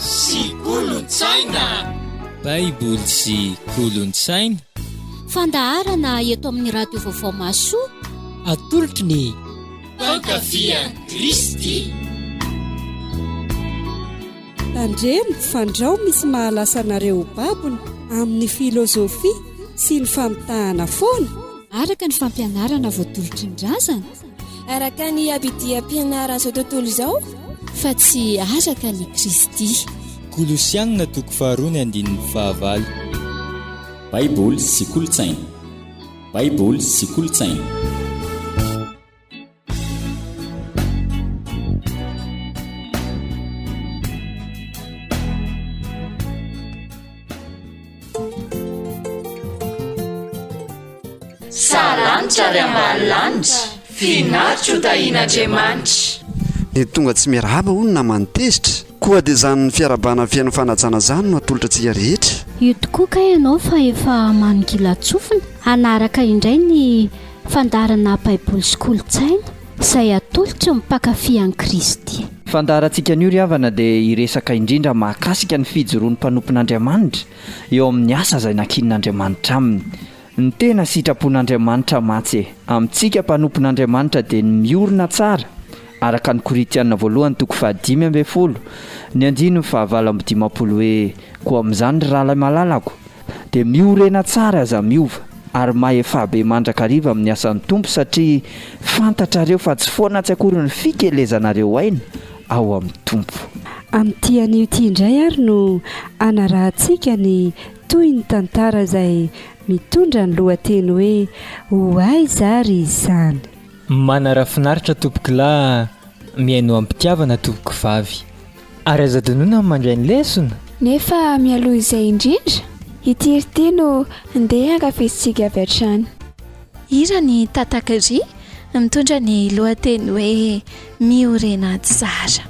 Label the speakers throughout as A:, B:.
A: sy kolontsaina.
B: Baiboly sy kolontsaina.
C: Fandaharana eto amin'ny Radio Vaovao Mahasoa.
B: Atolotry ny
A: Mpankafy an'i Kristy.
D: Tandremo fandrao misy mahalasa anareo ho babony amin'ny filozofia sy ny famitahana foana.
C: Araka ny fampianarana voatolotry ny razana.
E: Araka ny abidiam-pianaran'izao tontolo izao.
C: Fa tsy araka an'i Kristy.
B: Kolosiana toko faharoa ny andininy fahavalo.
F: Baiboly sy kolontsaina. Baiboly sy kolontsaina.
A: Saha lanitra ary ambany lanitra, finaritra ho tahian'Andriamanitra.
G: Ny tonga tsy miarahaba hono naman'ny tezitra. Koa dia izany fiarahabana feno fanajana izany no atolotra antsika rehetra.
C: Io tokoa kay ianao fa efa manongilan-tsofina hanaraka indray ny fandaharana Baiboly sy Kolontsaina izay atolotry ny mpankafy an'i Kristy.
H: Fandaharantsika anio ry havana dia hiresaka indrindra mahakasika ny fijoroan'ny mpanompon'Andriamanitra eo amin'ny asa izay nankinin'Andriamanitra aminy. Ny tena sitrapon'Andriamanitra mantsy e, amintsika mpanompon'Andriamanitra dia ny miorina tsara, araka ny Korintiana voalohany toko faha-15, ny andininy faha-58 hoe, Koa amin'izany ry rahalahy malalako, dia miorena tsara aza miova, ary mahefà be mandrakariva amin'ny asan'ny Tompo satria fantatrareo fa tsy foana tsy akory ny fikelezanareo aina ao amin'ny Tompo.
D: Amin'ity anio ity indray ary no hanarahantsika ny Toy ny tantara izay mitondra ny lohateny hoe Ho aiza ary izany?
B: Manara finaritra tompokolahy mihaino am-pitiavana tompokovavy. Ary aza adinoina ny mandray ny lesona!
E: Nefa mialoha izay indrindra, ity hira ity no ndeha hankafizintsika avy hatrany.
I: Hiran'i Tatakri mitondra ny lohateny hoe Miorena tsara.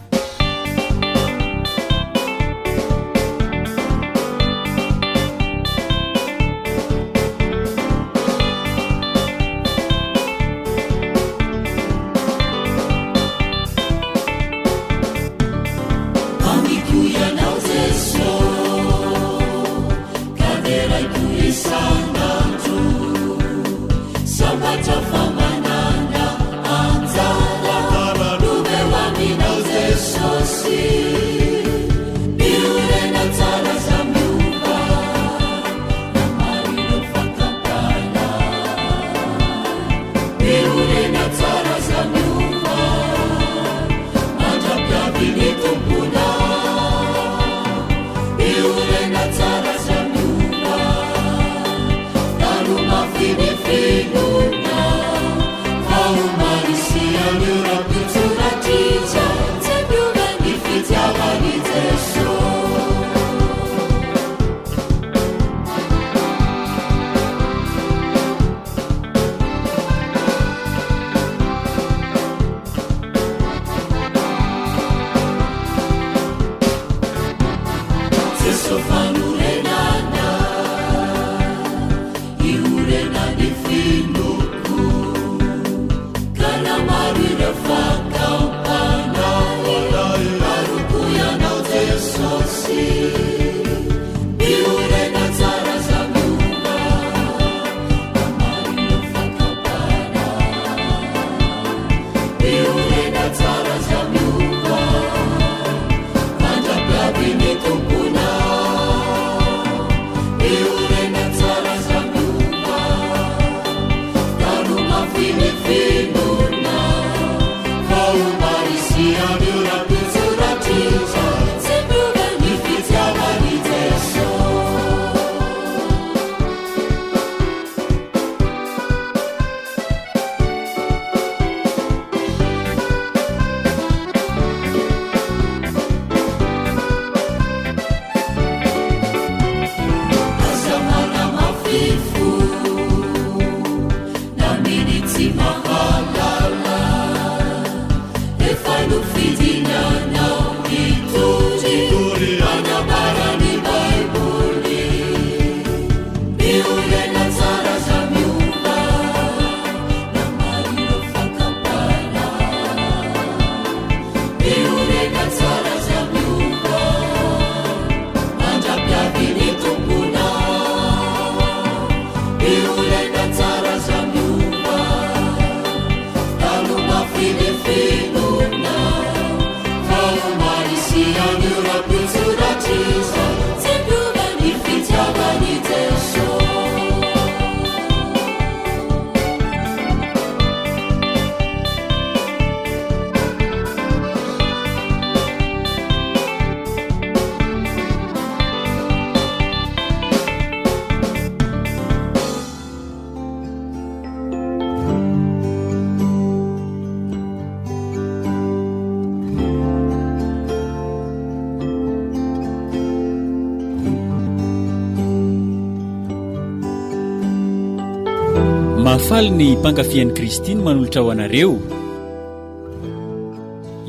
F: Mahafaly ny mpankafy an'i Kristy ny manolotra ho anareo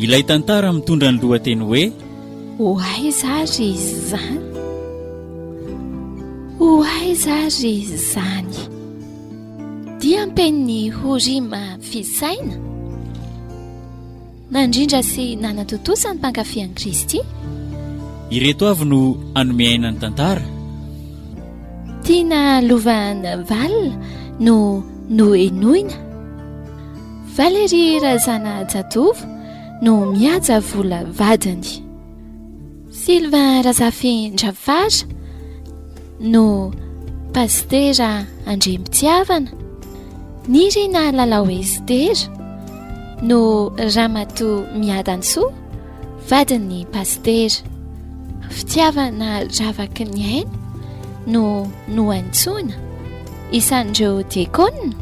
F: ilay tantara mitondra ny lohateny hoe
I: Ho aiza ary izany? Ho aiza ary izany? Diam-penin'ny Horima Fisaina Nandrindra sy nanatontosa ny mpankafy an'i Kristy.
F: Ireto avy no hanome aina ny tantara.
I: Tiana Lovan Val no nohenoina. Valérie Razanajatovo no mihaja vola vadiny. Sylvain Razafindrafara no Pasitera Andriampitiavana, Nirina Lalao Estera no Ramatoa Miadantsoa vadin'ny Pasitera. Fitiavana Ravaky ny aina no noantsoina isan'ireo Diakona.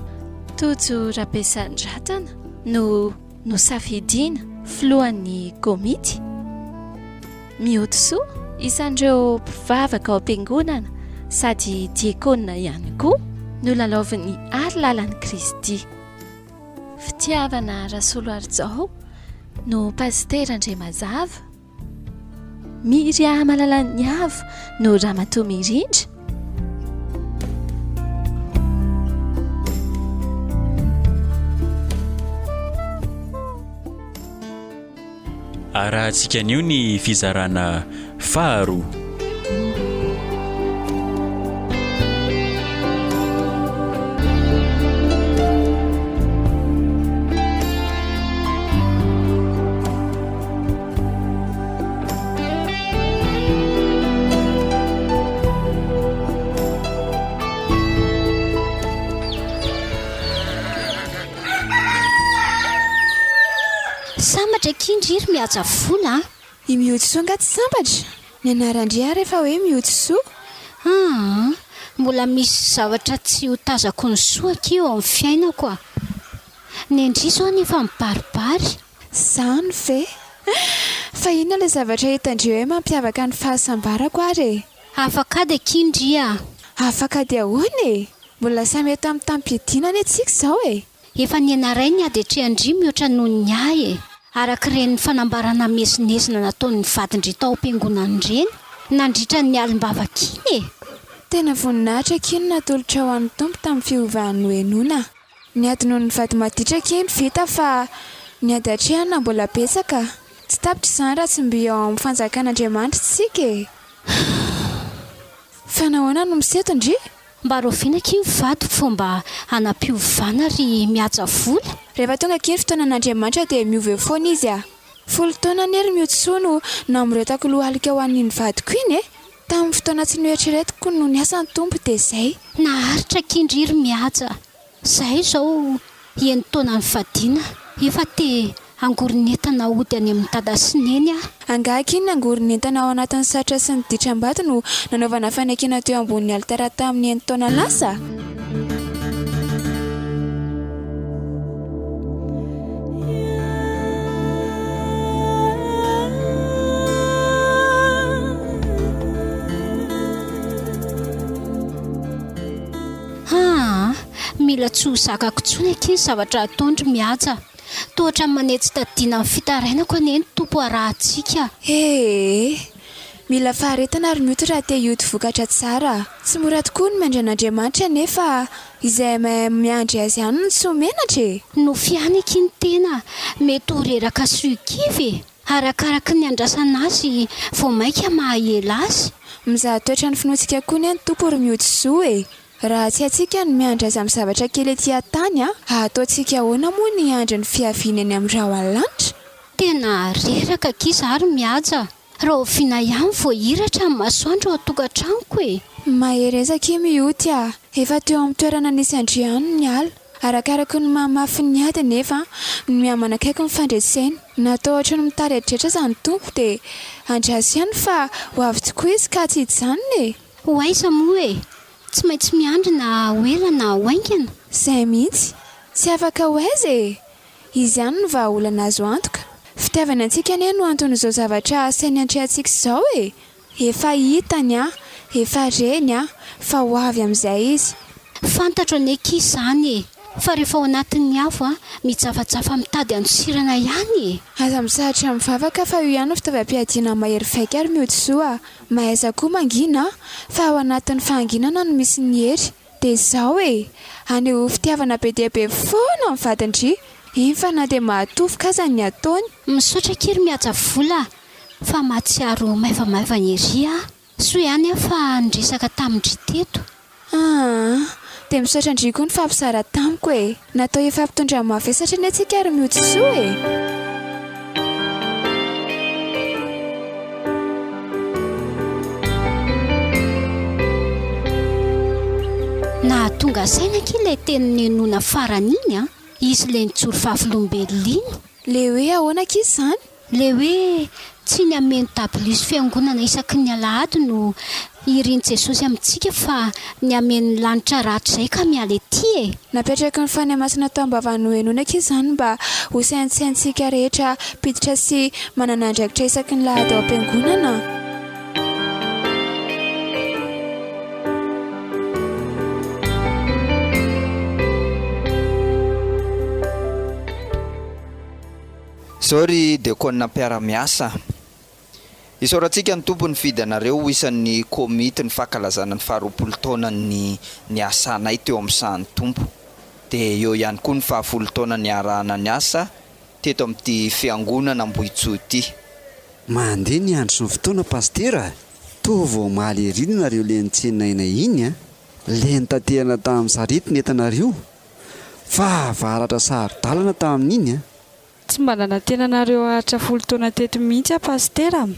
I: Tojo Rabesandratana no Nosafidiana filohan'ny komity. Miotisoa, isan'ireo mpivavaka ao am-piangonana sady diakona ihany koa, nolalaovin'i Harilalan'i Kristy. Fitiavana Rasoloarijao no Pasitera Andriamazava. Miria Malalaniavo no Ramatoa Mirindra.
F: Arahantsika anio ny fizarana faharoa.
C: Sambatra akia ndry ry mihaja vola a!
E: I Miotisoa nga tsy sambatra? Ny anaran-dry ary efa hoe Miotisoa.
C: Aa! Mbola misy zavatra tsy ho tazako ny soa akia eo amin'ny fiainako a! Nendry izao anefa mibaribary.
E: Zany ve? Fa inona ilay zavatra hitan-dry hoe mampiavaka ny fahasambarako ary e?
C: Afaka ady akia ndry a!
E: Afaka ady ahoana e? Mbola samy eto amin'ny tamim-piadiana anie tsika izao e!
C: Efa nianaray ny ady atrehan-dry mihoatra noho ny ahy e! Araka ireny fanambarana miezinezina nataon'ny vadin-dry tao am-piangonana ireny nandritra ny alim-bavaka iny e!
E: Tena voninahitra akia no natolotra ho an'ny Tompo tamin'ny fiovan'ny nohenoina. Ny ady noho ny vady maditra akia no vita fa ny ady atrehana mbola betsaka. Tsy tapitra izany raha tsy mby ao amin'ny fanjakan'Andriamanitra isika e! Fa nahoana no misento ndry?
C: Mba rahoviana akia ny vadiko vao mba hanam-piovana ry mihaja vola?
E: Rehefa tonga akia ny fotoanan'Andriamanitra dia miova eo foana izy a! Folo taona anie ry Miotsoa no namoretako lohalika ho an'iny vadiko iny e! Tamin'ny fotoana tsy noeritreretiko no niasa ny Tompo dia izay.
C: Naharitra akia ndry ry Mihaja. Zahay izao enin-taona nivadiana, efa te hangoron'entana hody any amin'i Dada sy Neny aho.
E: Angaha akia ny nangoron'entana ao anatin'ny satroka sy ny ditram-bato no nanaovana fanekena teo ambonin'ny alitara tamin'ny enin-taona lasa?
C: Aa! Mila tsy ho zakako intsony akia ny zavatra ataon-dry Mihaja. Toa ohatran'ny manetsi-tadiana amin'ny fitarainako anie ny Tompo arahantsika.
E: Ee! Mila faharetana ry Mioty raha te hioty vokatra tsara. Tsy mora tokoa ny miandry an'Andriamanitra nefa izay mahay miandry Azy ihany no tsy ho menatra e!
C: Nofy ihany akia ny tena, mety ho reraka sy ho kivy e! Arakaraky ny andrasana azy vao mainka maha ela azy.
E: Mizaha toetra ny finoantsika koa anie ny Tompo ry Mioty zo e! Raha tsy haintsika ny miandry azy amin'ny zavatra kely ety an-tany an, ataontsika ahoana moa ny hiandry ny fiaviany any amin'ny rahona lanitra?
C: Tena reraka akia za ry Mihaja. Rahoviana ihany vao hiratra ny masoandro ao an-tokantranoko e?
E: Mahereza akia Mioty a! Efa teo amin'ny toerana nisy an-dry ihany ny ala. Arakaraky ny mahamafy ny ady anefa no mihamanakaiky ny fandresena. Natao ohatry ny mitaredretra aza ny Tompo dia andraso ihany fa ho avy tokoa izy ka tsy hijanona e!
C: Ho aiza moa e? Tsy maintsy miandry na ho ela na ho haingana.
E: Izay mihitsy. Tsy afaka ho aiza e! Izy ihany no vahaolana azo antoka. Fitiavany antsika anie no anton'izao zavatra asainy antrehantsika izao e! Efa hitany an, efa reny an, fa ho avy amin'izay izy.
C: Fantatro anie akia izany e! Fa rehefa ao anatin'ny afo a, mijafajafa mitady handosirana ihany e!
E: Aza mitsahatra mivavaka fa io ihany no fitaovam-piadiana mahery vaika ary mioty soa a! Mahaiza koa mangina a! Fa ao anatin'ny fahanginana no misy ny hery. Dia izao e! Anehoy fitiavana be dia be foana ny vadin-dry! Eny fa na dia mahatofoka aza ny ataony.
C: Misaotra akia ry mihaja vola fa mahatsiaro maivamaivana ery aho. Soa ihany aho fa niresaka tamin-dry teto.
E: Aa! Dia misaotra an-dry koa nifampizara tamiko e! Natao hifampitondra mavesatra anie tsika ry Mioty Soa e!
C: Nahatonga saina akia ilay teny nenoina farany iny an! Izy ilay nijoro vavolombelona iny.
E: Le hoe ahoana akia izany?
C: Ilay hoe tsy ny hameno dabilio sy fiangonana isaky ny alahady no irin'i Jesosy amintsika fa ny hameno ny lanitra rahatrizay izay ka miala ety e!
E: Napetraky ny Fanahy Masina tao am-bavan'i Nohenoina akia izany mba ho saintsaintsika rehetra mpiditra sy manana andraikitra isaky ny lahady ao am-piangonana.
H: Zao ry Dekona mpiara-miasa, isaorantsika ny Tompo nifidy anareo ho isan'ny komity ny fankalazana ny faharoapolo taonan'ny niasanay teo amin'ny sahan'ny Tompo. Dia eo ihany koa ny fahafolo taona niarahana niasa teto amin'ity fiangonana Ambohitsoa ity.
G: Mandeha ny andro sy ny fotoana Pasitera a! Toa vao omaly ery nareo le nitsenaina iny a! Le nitaterana tamin'ny sarety ny entanareo fa varatra saro-dalana tamin'iny a!
D: Tsy mba nanantena anareo haharitra folo taona teto mihitsy aho Pasitera a!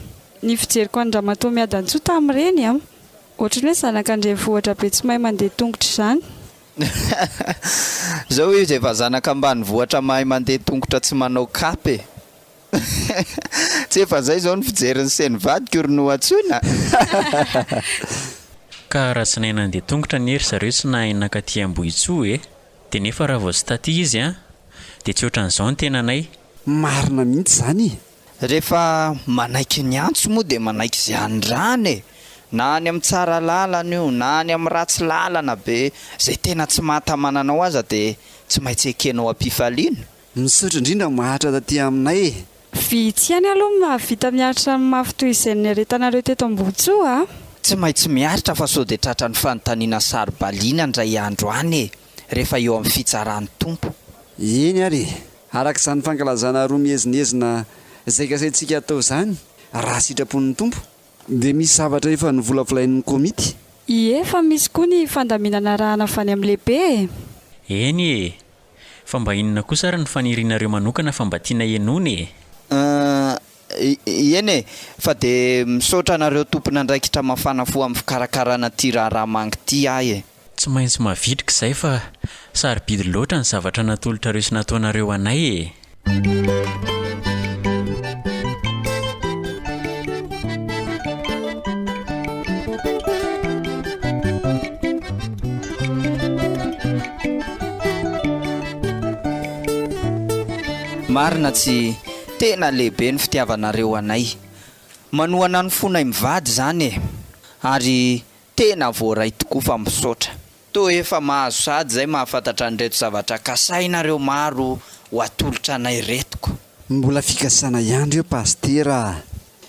D: Ny fijeriko an-dRamatoa Miadantsoa tamin'ireny a! Ohatran'ny hoe zanaka an-drenivohitra be tsy mahay mandeha tongotra izany.
H: Zao izy efa zanaka ambanivohitra mahay mandeha tongotra tsy manao kapa e! Tsy efa zay zao ny fijerin'i se ny vadiko ry Noantsoina?
F: Ka raha tsy nahay nandeha tongotra anie ry zareo tsy nahay nankaty Ambohitsoa e! Dia nefa raha vao tsy taty izy an, dia tsy ohatran'izao ny tenanay.
G: Marina mihitsy izany e!
H: Rehefa manaiky ny antso moa dia manaiky izay andrana e! Na any amin'ny tsara lalana io, na any amin'ny ratsy lalana be, izay tena tsy mahatamana anao aza dia tsy maintsy ekenao am-pifaliana.
G: Misaotra indrindra maharitra taty aminay e!
D: Vitsy ihany aloha no mahavita miaritra ny mafy toy izay niaretanareo teto Ambohitsoa a!
H: Tsy maintsy miaritra fa sao dia tratran'ny fanontaniana saro-baliana indray andro any e! Rehefa eo amin'ny fitsaran'ny Tompo.
G: Eny ary e! Araka izany fankalazana roa miezinezina izay kasaintsika hatao izany, raha sitrapon'ny Tompo, dia misy zavatra efa novolavolain'ny komity.
D: Ie, fa misy koa ny fandaminana arahana avy any amin'ny lehibe e!
F: Eny e! Fa mba inona kosa ary ny fanirianareo manokana fa mba tiana henoina e?
H: Eny e! Fa dia misaotra anareo tompon'andraikitra mafana fo amin'ny fikarakarana ity raharaha manga ity aho e!
F: Tsy maintsy mavitrika izay fa sarobidy loatra ny zavatra natolotrareo sy nataonareo anay e!
H: Marina tsy tena lehibe ny fitiavanareo anay. Manohana ny fonay mivady izany e! Ary tena voaray tokoa fa misaotra. Toa efa mahazo sahady izay mahafantatra an'ireto zavatra kasainareo maro ho atolotra anay ireto ko.
G: Mbola fikasana ihany reo Pasitera a!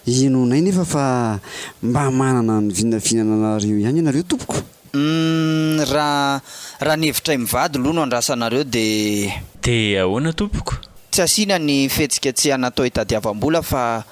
G: Inoanay nefa fa mba manana ny vinavinana anareo ihany ianareo tompoko.
H: Humm raha raha ny hevitray mivady loha no andrasanareo de.
F: De ahoana tompoko?
H: Tsy asiana ny fihetsiketsehana atao hitadiavam-bola fa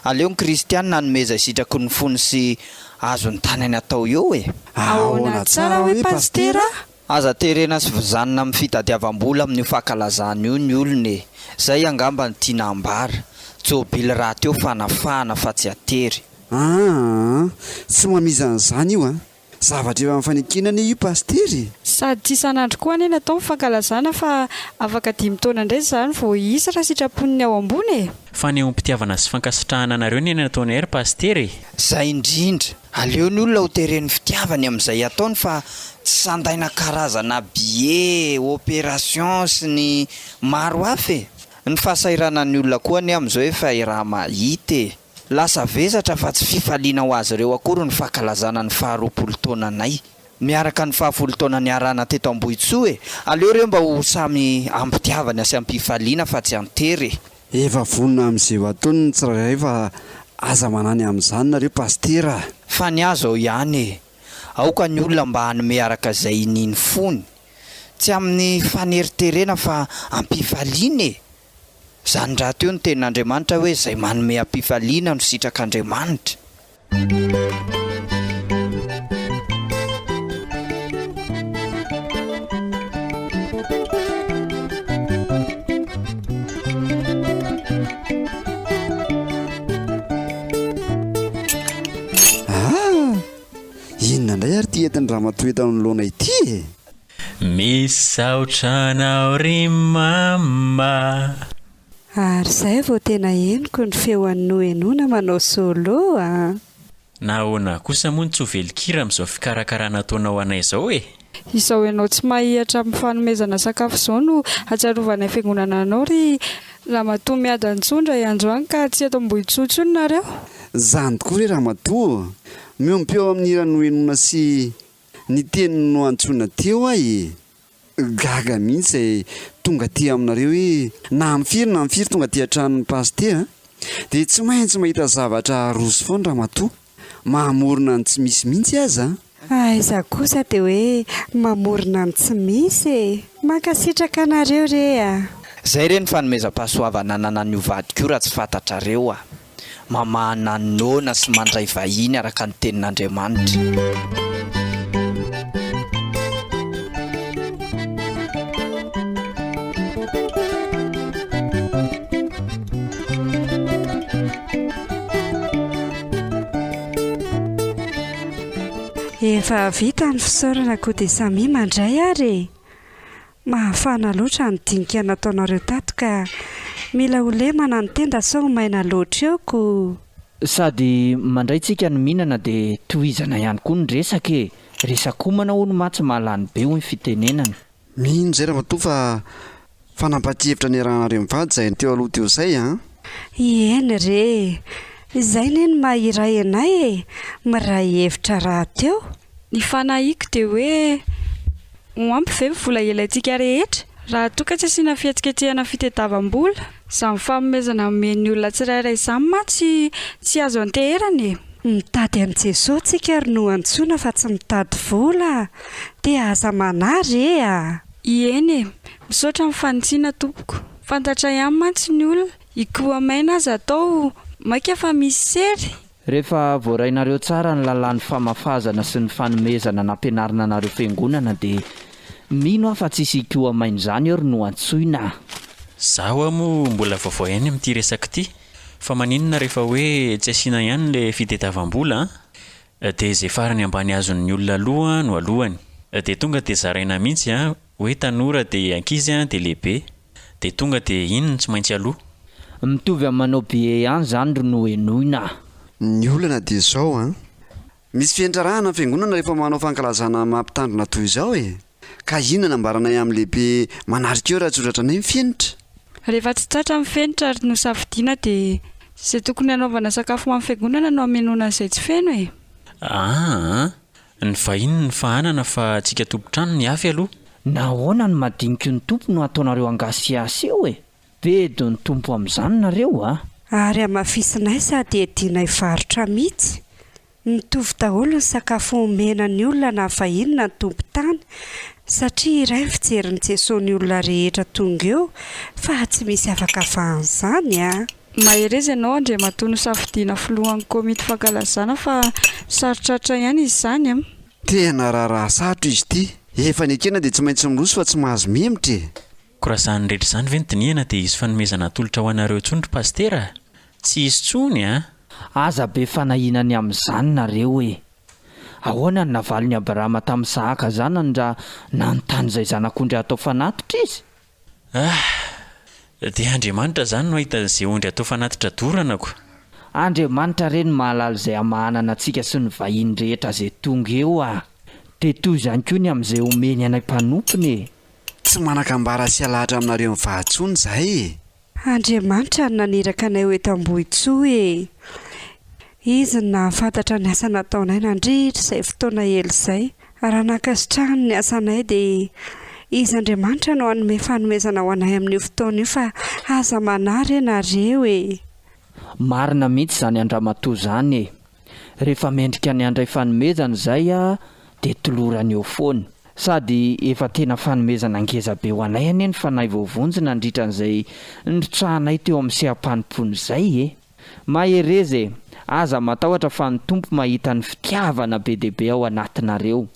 H: aleo ny kristiana hanome izay sitraky ny fony sy azony tanany atao eo e!
D: Ahoana tsara hoe Pasitera?
H: Aza terena sy vizanina amin'ny fitadiavam-bola amin'io fankalazana io ny olona e! Zay angamba no tiana ambara. Jobily rahateo fanafahana fa tsy atery.
G: Aa! Tsy mamiza an'izany io an! Zavatra efa nifanekena anie io Pasitera e!
D: Sady tsy isan'andro koa anie natao ny fankalazana fa afaka dimy taona indray izany vao hisy raha sitrapon'ny ao ambony e!
F: Fanehoam-pitiavana sy fankasitrahana anareo anie ny nataonay ry Pasitera e!
H: Zay indrindra! Aleo ny olona ho teren'ny fitiavany amin'izay ataony fa tsy sandaina karazana billet, opération sy ny maro hafa e! Ny fahasahiranan'ny olona koa anie amin'izao efa iraha-mahita e! Lasa vesatra fa tsy fifaliana ho azy ireo akory ny fankalazana ny faha 20 taonanay. Miaraka ny fahafolo taona niarahana teto Ambohitsoa e! Aleo re mba ho samy am-pitiavana sy am-pifaliana fa tsy an-tery e!
G: Efa vonona amin'izay ho ataony ny tsirairay fa aza manany amin'izany nareo Pasitera a!
H: Fa ny ahy zao ihany e! Aoka ny olona mba hanome araka izay iniany fony! Tsy amin'ny faneriterena fa am-pifaliana e! Izany rahateo ny tenin'Andriamanitra hoe izay manome am-pifaliana no sitrak'Andriamanitra.
G: Ah! Inona indray ary ity entin'i ramatoa eto anoloana ity e?
F: Misaotra anao ry mama.
D: Ary zay vao tena henoko ny feo an'i Nohenoina manao solo a!
F: Nahoana kosa moa no tsy ho velon-kira amin'izao fikarakarana ataonao anay izao e?
J: Izao ianao tsy mahihatra amin'ny fanomezana sakafo izao no ahatsiarovanay fiangonana anao ry Ramatoa Miadantsoa indray andro any ka tsy eto Ambohitsoa intsony nareo.
G: Zany tokoa re ramatoa ô! Miombom-peo amin'ny hira nohenoina sy ny teny noantsoina teo aho e! Gaga mihitsy izay tonga aty aminareo hoe na amin'ny firy na amin'ny firy tonga aty an-tranon'ny pasitera dia tsy maintsy mahita zavatra aroso foana ramatoa. Mamorona ny tsy misy mihitsy aza an!
D: Aiza kosa dia hoe mamorona ny tsy misy e! Mankasitraka anareo re a!
H: Zay re ny fanomezam-pahasoavana ananan'io vadiko io raha tsy fantatrareo a! Mamahana ny noana sy mandray vahiny araka ny tenin'Andriamanitra.
D: Efa vita ny fisaorana koa dia samia mandray ary e! Mahafana loatra ny dinika nataonareo tato ka mila ho lemana ny tenda sao maina loatra eo ko.
H: Sady mandray tsika no mihinana de tohizana ihany koa ny resaka e! Resak'omana hono mantsy mahalany be hoy ny fitenenana.
G: Mino izay ramatoa fa fanapahan-kevitra niarahanareo mivady izay teo aloha teo izay an!
D: Eny re e! Izay ne ny maha iray anay e! Miray hevitra rahateo.
J: Ny fanahiako dia hoe ho ampy ve ny vola ilaintsika rehetra raha toa ka tsy asiana fihetsiketsehana fitediavam-bola? Izany fanomezana omen'ny olona tsirairay izany mantsy tsy azo anteherana e!
D: Mitady an'i Jesoa tsika ry no antsoina fa tsy mitady vola dia aza manahy re a!
J: Ieny e! Misaotra amin'ny fanitsiana tompoko. Fantatra ihany mantsy ny olona, hikoha-maina aza atao maika fa misy sery.
H: Rehefa voarainareo tsara ny lalàn'ny famafazana sy ny fanomezana nampianarina anareo fiangonana dia mino aho fa tsy hisy hikohamaina izany eo ry no antsoina a!
F: Za hoa moa mbola vaovao ihany amin'ity resaka ity fa maninona rehefa hoe tsy asiana ihany le fitediavam-bola an? Dia izay farany ambany azon'ny olona aloha no alohany. Dia tonga dia zaraina mihitsy an, hoe tanora dia ankizy an dia lehibe. Dia tonga dia iny no tsy maintsy aloha.
H: Mitovy amin'ny manao billet ihany izany ry Nohenoina a!
G: Ny olana dia izao an! Misy fiantrarahana ny fiangonana rehefa manao fankalazana mampitandrina toy izao e! Ka inona no ambaranay amin'ny lehibe manarika eo raha tsy ho tratranay ny fenitra?
J: Rehefa tsy tratra ny fenitra ary nosafidiana dia izay tokony hanaovana sakafo ho an'ny fiangonana no hamenoana an'izay tsy feno e!
F: Aa! Ny vahiny no fahanana fa tsika tompon-trano ny afy aloha.
H: Nahoana ny madiniky ny Tompo no ataonareo angasihasy eo e? Bedin'ny Tompo amin'izany nareo a!
D: Ary hamafisinay sady hiadianay varotra mitsy. Mitovy daholo ny sakafo omena ny olona na vahiny na tompon-tany satria iray ny fijerin'i Jesoa ny olona rehetra tonga eo fa tsy misy afaka avahan'izany a!
J: Mahereza ianao Andriamatoa nosafidiana filohan'ny komity fankalazana fa sarotrarotra ihany izy izany a!
G: Tena raharaha sarotra izy ity. Efa nekena dia tsy maintsy miroso fa tsy mahazo mihemotra e!
F: Ko raha izany rehetra izany ve no dinihana dia hisy fanomezana atolotra ho anareo intsony ry Pasitera a! Tsy hisy intsony a!
H: Aza be fanahiana ny amin'izany nareo e! Ahoana no navalin'i Abrahama tamin'i Isahaka zanany raha nanontany izay zanak'ondry hatao fanatitra izy?
F: Ah! Dia Andriamanitra izany no hahita an'izay ondry atao fanatitra dorana ko!
H: Andriamanitra re no mahalala izay hamahanana antsika sy ny vahiny rehetra izay tonga eo ah! Dia toy izany koa ny amin'izay omeny anay mpanompony e!
G: Tsy manan-kambara sy halahatra aminareo mivady intsony izahay e!
D: Andriamanitra no naniraka anay ho eto Ambohitsoa e! Izy no nahafantatra ny asa nataonay nandritra izay fotoana ela izay. Raha nankasitrahany ny asanay dia Izy Andriamanitra no hanome fanomezana ho anay amin'io fotoana io fa aza manahy re nareo e!
H: Marina mihitsy izany an-dramatoa izany e! Rehefa mendrika ny handray fanomezana izay dia tolorany eo foana. Sady efa tena fanomezana ngeza be ho anay anie ny fanahy voavonjy nandritra an'izay nirotsahanay teo amin'ny seha-panompoana izay e! Mahereza e! Aza matahotra fa ny Tompo mahita ny fitiavana be dia be ao anatinareo.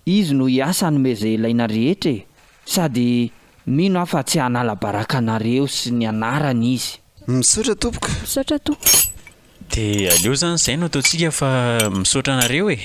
H: Izy no hiasa hanome izay ilaina rehetra e! Sady mino aho fa tsy hanala baraka anareo sy ny anarany Izy.
G: Misaotra tompoko.
E: Misaotra tompoko.
F: Dia aleo izany izay no ataontsika fa misaotra anareo e!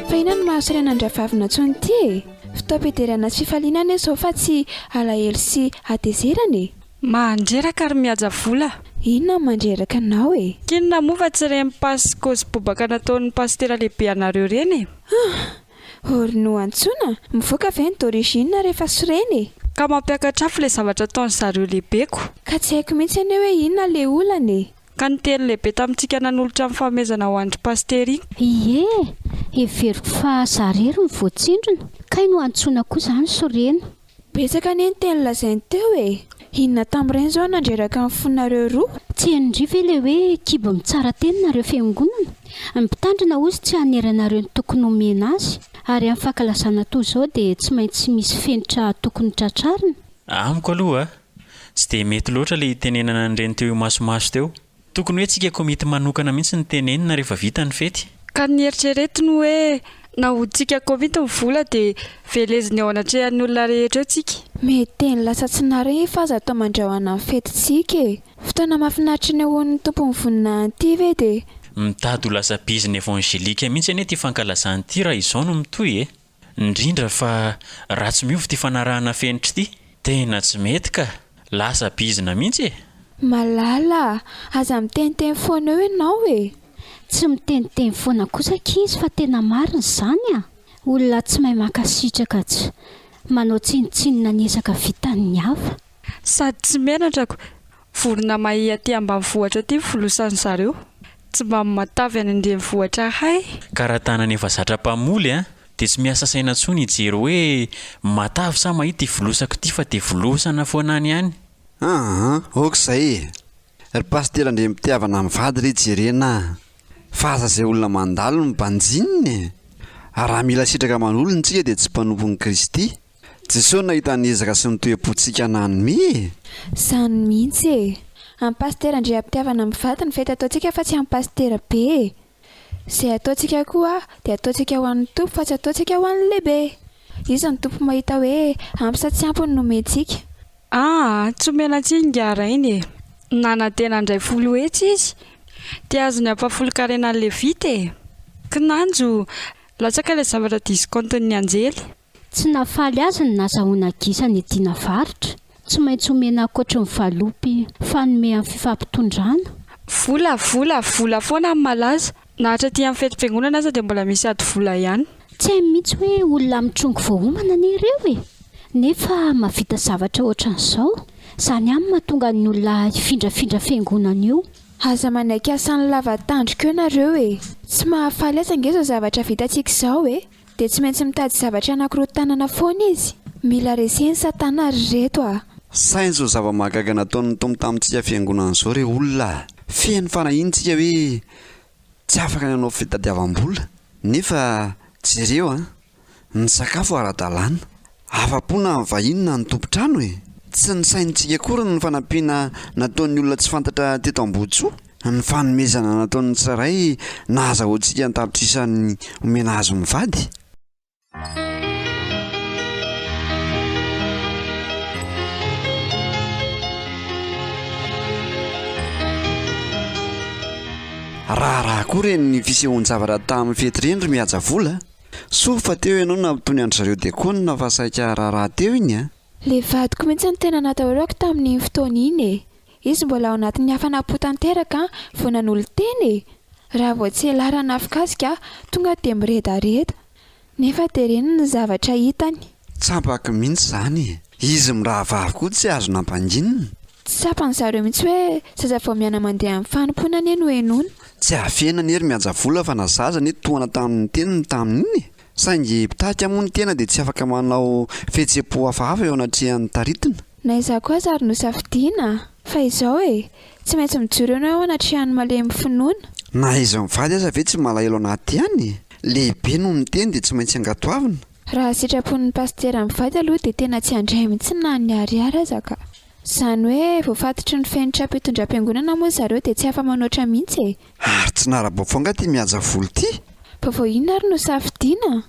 E: Fa inona no mahasorena an-dRahavavy Nantsoina ity e? Fotoam-piderana sy fifaliana anie izao fa tsy alahelo sy hatezerana e!
J: Mandreraka ry mihaja vola.
E: Inona no mandreraka anao e?
J: K'inona moa fa tsy ireny pasy kôzy bobaka nataon'ny pasitera lehibe anareo ireny e?
E: Ah! Or no antsoina? Mivoaka ve ny d'origine rehefa sorena e?
J: Ka mampiakatra afo ilay zavatra ataon-dry zareo lehibeko.
E: Ka tsy haiko mihitsy anie hoe inona ilay olana e?
J: Ka niteny lehibe tamintsika nanolotra ny fanomezana ho an-dry pasitera iny.
C: Ie! Heveriko fa za rery no voatsindrona. Kay no antsoina koa zany sorena.
E: Betsaka anie ny teny lazainy teo e! Inona tamin'ireny izao no nandreraka ny fonareo roa?
C: Tsy henon-dry ve ilay hoe kibo mitsara teny nareo fiangonana? Ny mpitandrina hozy tsy hanery anareo ny tokony homena azy, ary amin'ny fankalazana toa izao dia tsy maintsy misy fenitra tokony tratrarina.
F: Amiko aloha, tsy dia mety loatra ilay itenenana an'ireny teo imasomaso teo. Tokony hoe tsika komity manokana mihitsy no tenenina rehefa vita ny fety.
J: Ka ny eritreretiny hoe nahodintsika komity ny vola dia veleziny eo anatrehan'ny olona rehetra eo tsika.
E: Mety teny lasa tsy nare fa aza atao mandrahona ny fetintsika e! Fotoana mahafinaritra nehoan'ny Tompo ny voninahiny ity ve dia.
F: Mitady ho lasa bizina evangelique mihitsy anie ity fankalazana ity raha izao no mitohy e! Indrindra fa raha tsy miova ity fanarahana fenitra ity. Tena tsy mety ka! Lasa bizina mihitsy e!
E: Malala a! Aza miteniteny foana eo ianao e!
C: Tsy miteniteny foana kosa akia izy fa tena marina izany a! Olona tsy mahay mankasitraka tsy manao tsinontsinona ny ezaka vitan'ny hafa.
J: Sady tsy menatra ko Vorona mahia aty ambanivohitra aty ny filosan'ny zareo. Tsy mba matavy any an-drenivohitra hay.
F: Ka raha tanana efa zatra mpamoly an, dia tsy miasa saina intsony hijery hoe matavy sa mahia ity volosako ity fa dia volosana foana any ihany.
G: Aa ok izay e! Ry pasitera Andriampitiavana mivady re jerena a! Fa aza izay olona mandalo no banjinina e! Raha mila sitraka aman'olona tsika dia tsy mpanompon'i Kristy. Jesoa nahita ny ezaka sy ny toe-pontsika nanome e!
E: Zany mihitsy e! Amin'ny pasitera Andriampitiavana mivady ny fety ataontsika fa tsy amin'ny pasitera be e! Izay ataontsika koa dia ataontsika ho an'ny Tompo fa tsy ataontsika ho an'ny lehibe! Izy no Tompo mahita hoe ampy sa tsy ampy ny nomentsika.
J: Aa tsy omena tsiny ingahy rainy e! Nanantena handray 10,000 izy dia azony ampahafolon-karena ny levita e! Kinanjo latsaka ilay zavatra discount-n'ny anjely.
C: Tsy nahafaly azy ny nazahoana gisa nidiana varotra. Tsy maintsy omena ankoatry ny valopy fanome amin'ny fifampitondrana.
J: Vola, vola, vola foana ny malaza. Na hatraty amin'ny fetim-piangonana aza dia mbola misy ady vola ihany.
C: Tsy hay mihitsy hoe olona mitrongy voaomana anie ireo e! Nefa mahavita zavatra ohatran'izao. Izany ihany no mahatonga ny olona hifindrafindra fiangonana io.
E: Aza manaiky asan'ny lava tandroka eo nareo e! Tsy mahafaly azy ange izao zavatra vitantsika izao e! Dia tsy maintsy mitady zavatra hanakorontanana foana izy. Mila reseny satana ry reto a!
G: Saingy izao zava-mahagaga nataon'ny Tompo tamintsika fiangonana izao re olona a! Feno fanahiana tsika hoe tsy afaka ny hanao fitadiavam-bola nefa jereo an! Ny sakafo ara-dalàna. Afa-po na ny vahiny na ny tompon-trano e! Tsy nisainintsika akory ny fanampiana nataon'ny olona tsy fantatra teto Ambohitsoa, ny fanomezana nataon'ny tsirairay nahazahoantsika an-tapitrisany omena azy mivady. Raharaha koa ireny fisehoan-javatra tamin'ny fety ireny ry Mihaja Vola a! Soa fa teo ianao nampitony an-dry zareo diakona fa saika raharaha teo iny a!
E: Le vadiko mihitsy no tena natahorako tamin'iny fotoana iny e! Izy mbola ao anatin'ny hafanam-po tanteraka vao nanolo-tena e! Raha vao tsy elahy ran'afokasika tonga dia miredareda. Nefa dia reny ny zavatra hitany.
G: Tsapako mihitsy izany e! Izy mirahavavy koa tsy azo nampanginina.
E: Tsy tsapan zareo mihitsy hoe zaza vao miana-mandeha amin'ny fanompoana anie no henoina.
G: Tsy afenina anie ry Miajavola fa na zaza anie tohana tamin'ny teniny tamin'iny e! Saingy mpitarika moa ny tena dia tsy afaka manao fihetseham-po hafahafa eo anatrehan'ny taritina.
E: Na izaho koa aza ary nosafidiana a! Fa izao e! Tsy maintsy mijoro ianao eo anatrehan'ny malemy finoana.
G: Na izy mivady aza ve tsy malahelo anaty ihany e! Lehibe no miteny dia tsy maintsy ankatoavina.
E: Raha sitrapon'ny pasitera mivady aloha dia tena tsy handray mihitsy na ny ariary aza ka. Izany hoe voafatotry ny fenitram-pitondram-piangonana moa zareo dia tsy afa-manoatra mihitsy e!
G: Ary tsy nara-baovao angaha ity mihaja vola ity?
E: Vaovao inona ary no safidiana?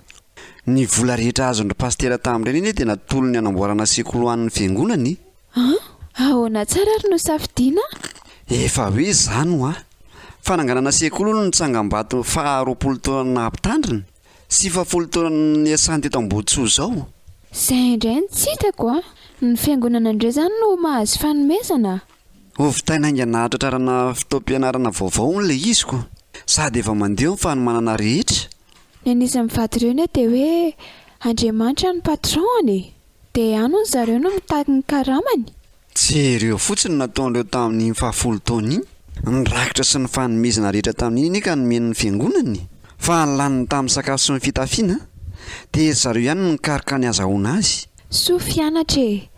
G: Ny vola rehetra azon-dry pasitera tamin'ireny anie dia natolony hanamboarana sekoly ho an'ny fiangonana e!
E: An! Ahoana tsara ary no safidiana?
G: Efa hoe izany hoa! Fananganana sekoly hono ny tsangambato faha 20 taona naha mpitandrina sy faha folo taona niasany teto Amboditsoa izao.
E: Izay indray no tsy hitako a! Ny fiangonana indray izany no mahazo fanomezana?
G: Ho vitaina haingana hahatratrarana fotoam-pianarana vaovao hono ilay izy ko! Sady efa mandeha ny fanomanana rehetra.
E: Ny an'izy mivady ireo anie dia hoe Andriamanitra no patron-ny e! Dia any hono zareo no mitaky ny karamany.
G: Jereo fotsiny ny nataon'ireo tamin'iny fahafolo taona iny. Ny rakitra sy ny fanomezana rehetra tamin'iny anie ka nomeny ny fiangonana e! Fa ny laniny tamin'ny sakafo sy ny fitafiana dia ry zareo ihany no nikaroka ny hazahoana azy.
E: Soa fianatra e!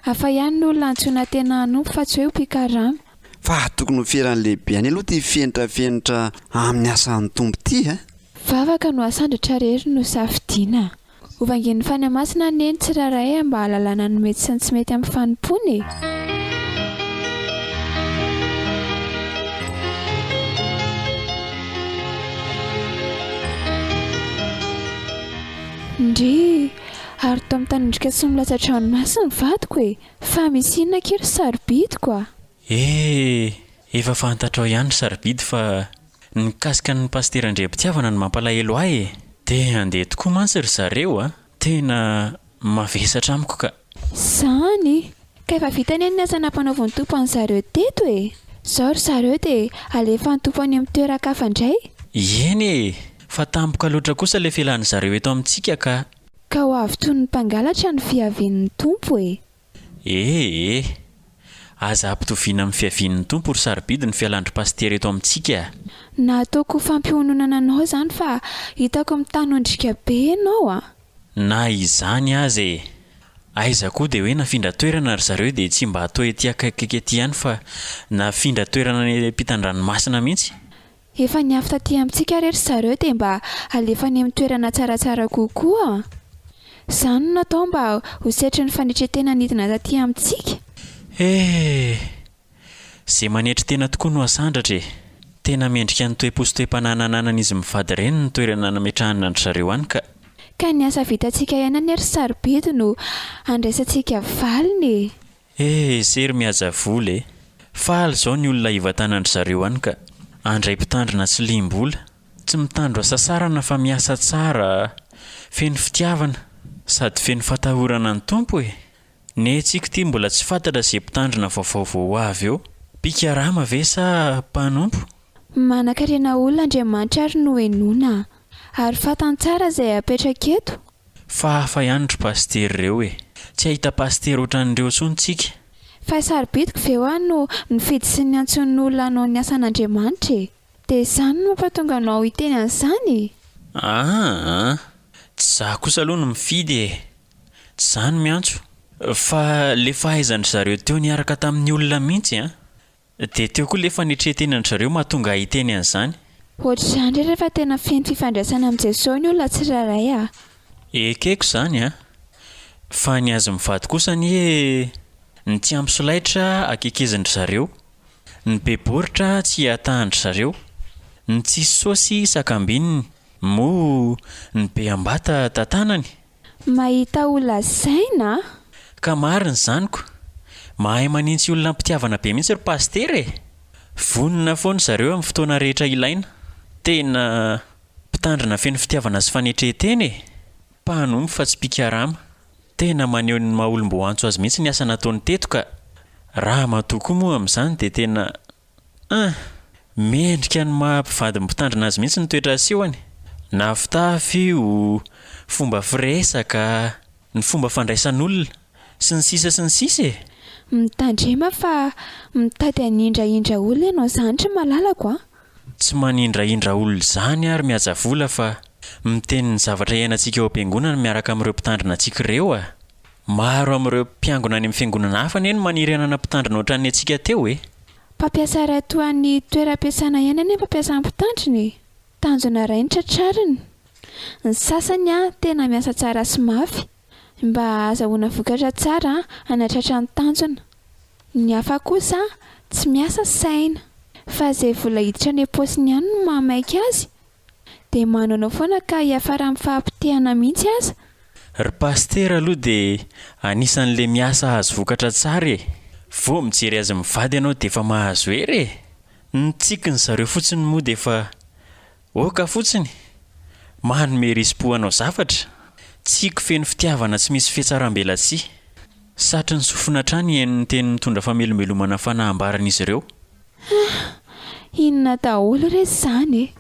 E: Hafa ihany ny olona antsoina tena hanompo fa tsy hoe ho mpikarama.
G: Fa tokony ho feran'ny lehibe ihany aloha ity fenitra fenitra amin'ny asan'ny Tompo ity a!
E: Vavaka no asandratra re ry nosafidiana. Ho vangian'ny Fanahy Masina anie ny tsirairay mba hahalalana ny mety sy ny tsy mety amin'ny fanompoana e! Ndrii! Ary toa mitanondrika sy milatsa-dranomaso ny vadiko e! Fa misy inona akia ry sarobidiko a!
F: Eh! Efa fantatrao ihany ry sarobidy fa Ny mikasika an'i Pasitera Andriampitiavana no mampalahelo ahy e! Te handeha tokoa mantsy ry zareo a! Tena mavesatra amiko ka!
E: Zany! Ka efa vita anie ny asa nampanaovin'ny Tompo an'zareo teto e! Zao ry zareo dia alefan'ny Tompo any amin'ny toeran-kafa indray.
F: Eny e! Fa tampoka loatra kosa ilay fialan'ny zareo eto amintsika ka!
E: Ka ho avy toy ny mpangalatra ny fiavian'ny Tompo e!
F: Ee. Aza ampitoviana amin'ny fiavian'ny Tompo ry sarobidy ny fialan-dry Pasitera eto amintsika a!
E: Nataoko ho fampiononana anao izany fa hitako mitanondrika be ianao a!
F: Na izany aza e! Aiza koa dia hoe nafindra toerana ry zareo dia tsy mba atao ety akaikikaiky ety ihany fa nafindra toerana any ampitan-dranomasina mihitsy.
E: Efa niafy taty amintsika re ry zareo dia mba alefa any amin'ny toerana tsaratsara kokoa a! Izany no natao mba ho setrin'ny fanetren-tena nidina taty amintsika.
F: Eh! Ze manetry tena tokoa no asandratra e! Tena mendrika ny toe-po sy toe-panahy nananan'izy mivady ireny ny toerana nametrahana an-dry zareo any ka!
E: Ka ny asa vitantsika ihany anie ry sarobidy no andraisantsika valiny e!
F: Eh sery mihaja vola e! Faly izao ny olona hivantanan-dry zareo any ka! Andray mpitandrina tsy liam-bola, tsy mitandro hasasarana fa miasa tsara, feno fitiavana, sady feno fatahorana ny Tompo e! Ny antsika ity mbola tsy fantatra ze mpitandrina vaovao vao ho avy eo, mpikarama ve sa mpanompo?
E: Manankarena olona Andriamanitra ary nohenoina ary fantany tsara izay apetraka eto.
F: Fa hafa ihany ry pasitera ireo e! Tsy hahita pasitera ohatran'ireo intsony tsika.
E: Fa sarobidiko ve hoa no nifidy sy niantso ny olona hanao ny asan'Andriamanitra e? Dia izany no mampatonga anao hiteny an'izany e?
F: Aa! Tsy za kosa aloha no mifidy e! Tsy za no miantso. Fa le fahaizan-dry zareo teo niaraka tamin'ny olona mihitsy an! Dia teo koa le fanetren-tenan-dry zareo mahatonga ahy hiteny an'izany.
E: Ohatr'izany re rehefa tena feno fifandraisana amin'i Jesosy ny olona tsirairay a!
F: Ekeko izany a! Fa ny azy mivady kosa anie ny tsy ampy solaitra akekezin-dry zareo, ny be baoritra tsy ihatahan-dry zareo, ny tsisy saosy sakambininy, moa ny be ambata tantanany.
E: Mahita ho lazaina a!
F: Ka marina izany ko! Mahay manintsy olona am-pitiavana be mihitsy ry Pasitera e! Vonona foana zareo amin'ny fotoana rehetra ilaina. Tena mpitandrina feno fitiavana sy fanetren-tena e! Mpanompo fa tsy mpikarama. Tena maneho ny maha olom-boantso azy mihitsy ny asa nataony teto ka! Ramatoa koa moa amin'izany dia tena An! Mendrika ny maha mpivady mpitandrina azy mihitsy ny toetra asehony. Na fitafy io, Fomba firesaka, ny fomba fandraisan'olona, sy ny sisa sy ny sisa e!
E: Mitandrema fa mitady hanindrahindra olona ianao izany ry malalako a!
F: Tsy manindrahindra olona izany aho ry Mihajavola fa miteny ny zavatra iainantsika ao am-piangonana miaraka amin'ireo mpitandrina antsika ireo a! Maro amin'ireo mpiangona any amin'ny fiangonana hafa anie no maniry hanana mpitandrina ohatran'ny antsika teo e!
E: Mpampiasa iray toa ny toeram-piasana ihany anie ny mpampiasa ny mpitandrina e! Tanjona iray no tratrariny. Ny sasany tena miasa tsara sy mafy mba hahazahoana vokatra tsara hanatratra ny tanjona. Ny hafa kosa tsy miasa saina fa izay vola hiditra any am-paosiny ihany no mahamaika azy dia manaonao foana ka hiafara amin'ny fahapotehana mihitsy aza.
F: Ry pasitera aloha dia anisan'le miasa hahazo vokatra tsara e! Vao mijery azy mivady ianao dia efa mahazo hery e! Ny tsikin zareo fotsiny moa dia efa ok fotsiny! Manome risi-po hanao zavatra! Tsiky feno fitiavana tsy misy fihatsarambelatsihy! Satrin'ny sofina hatrany hihaino ny teny mitondra famelombelomana fanahy ambaran'izy ireo.
E: Ah! Inona daholo re izany e!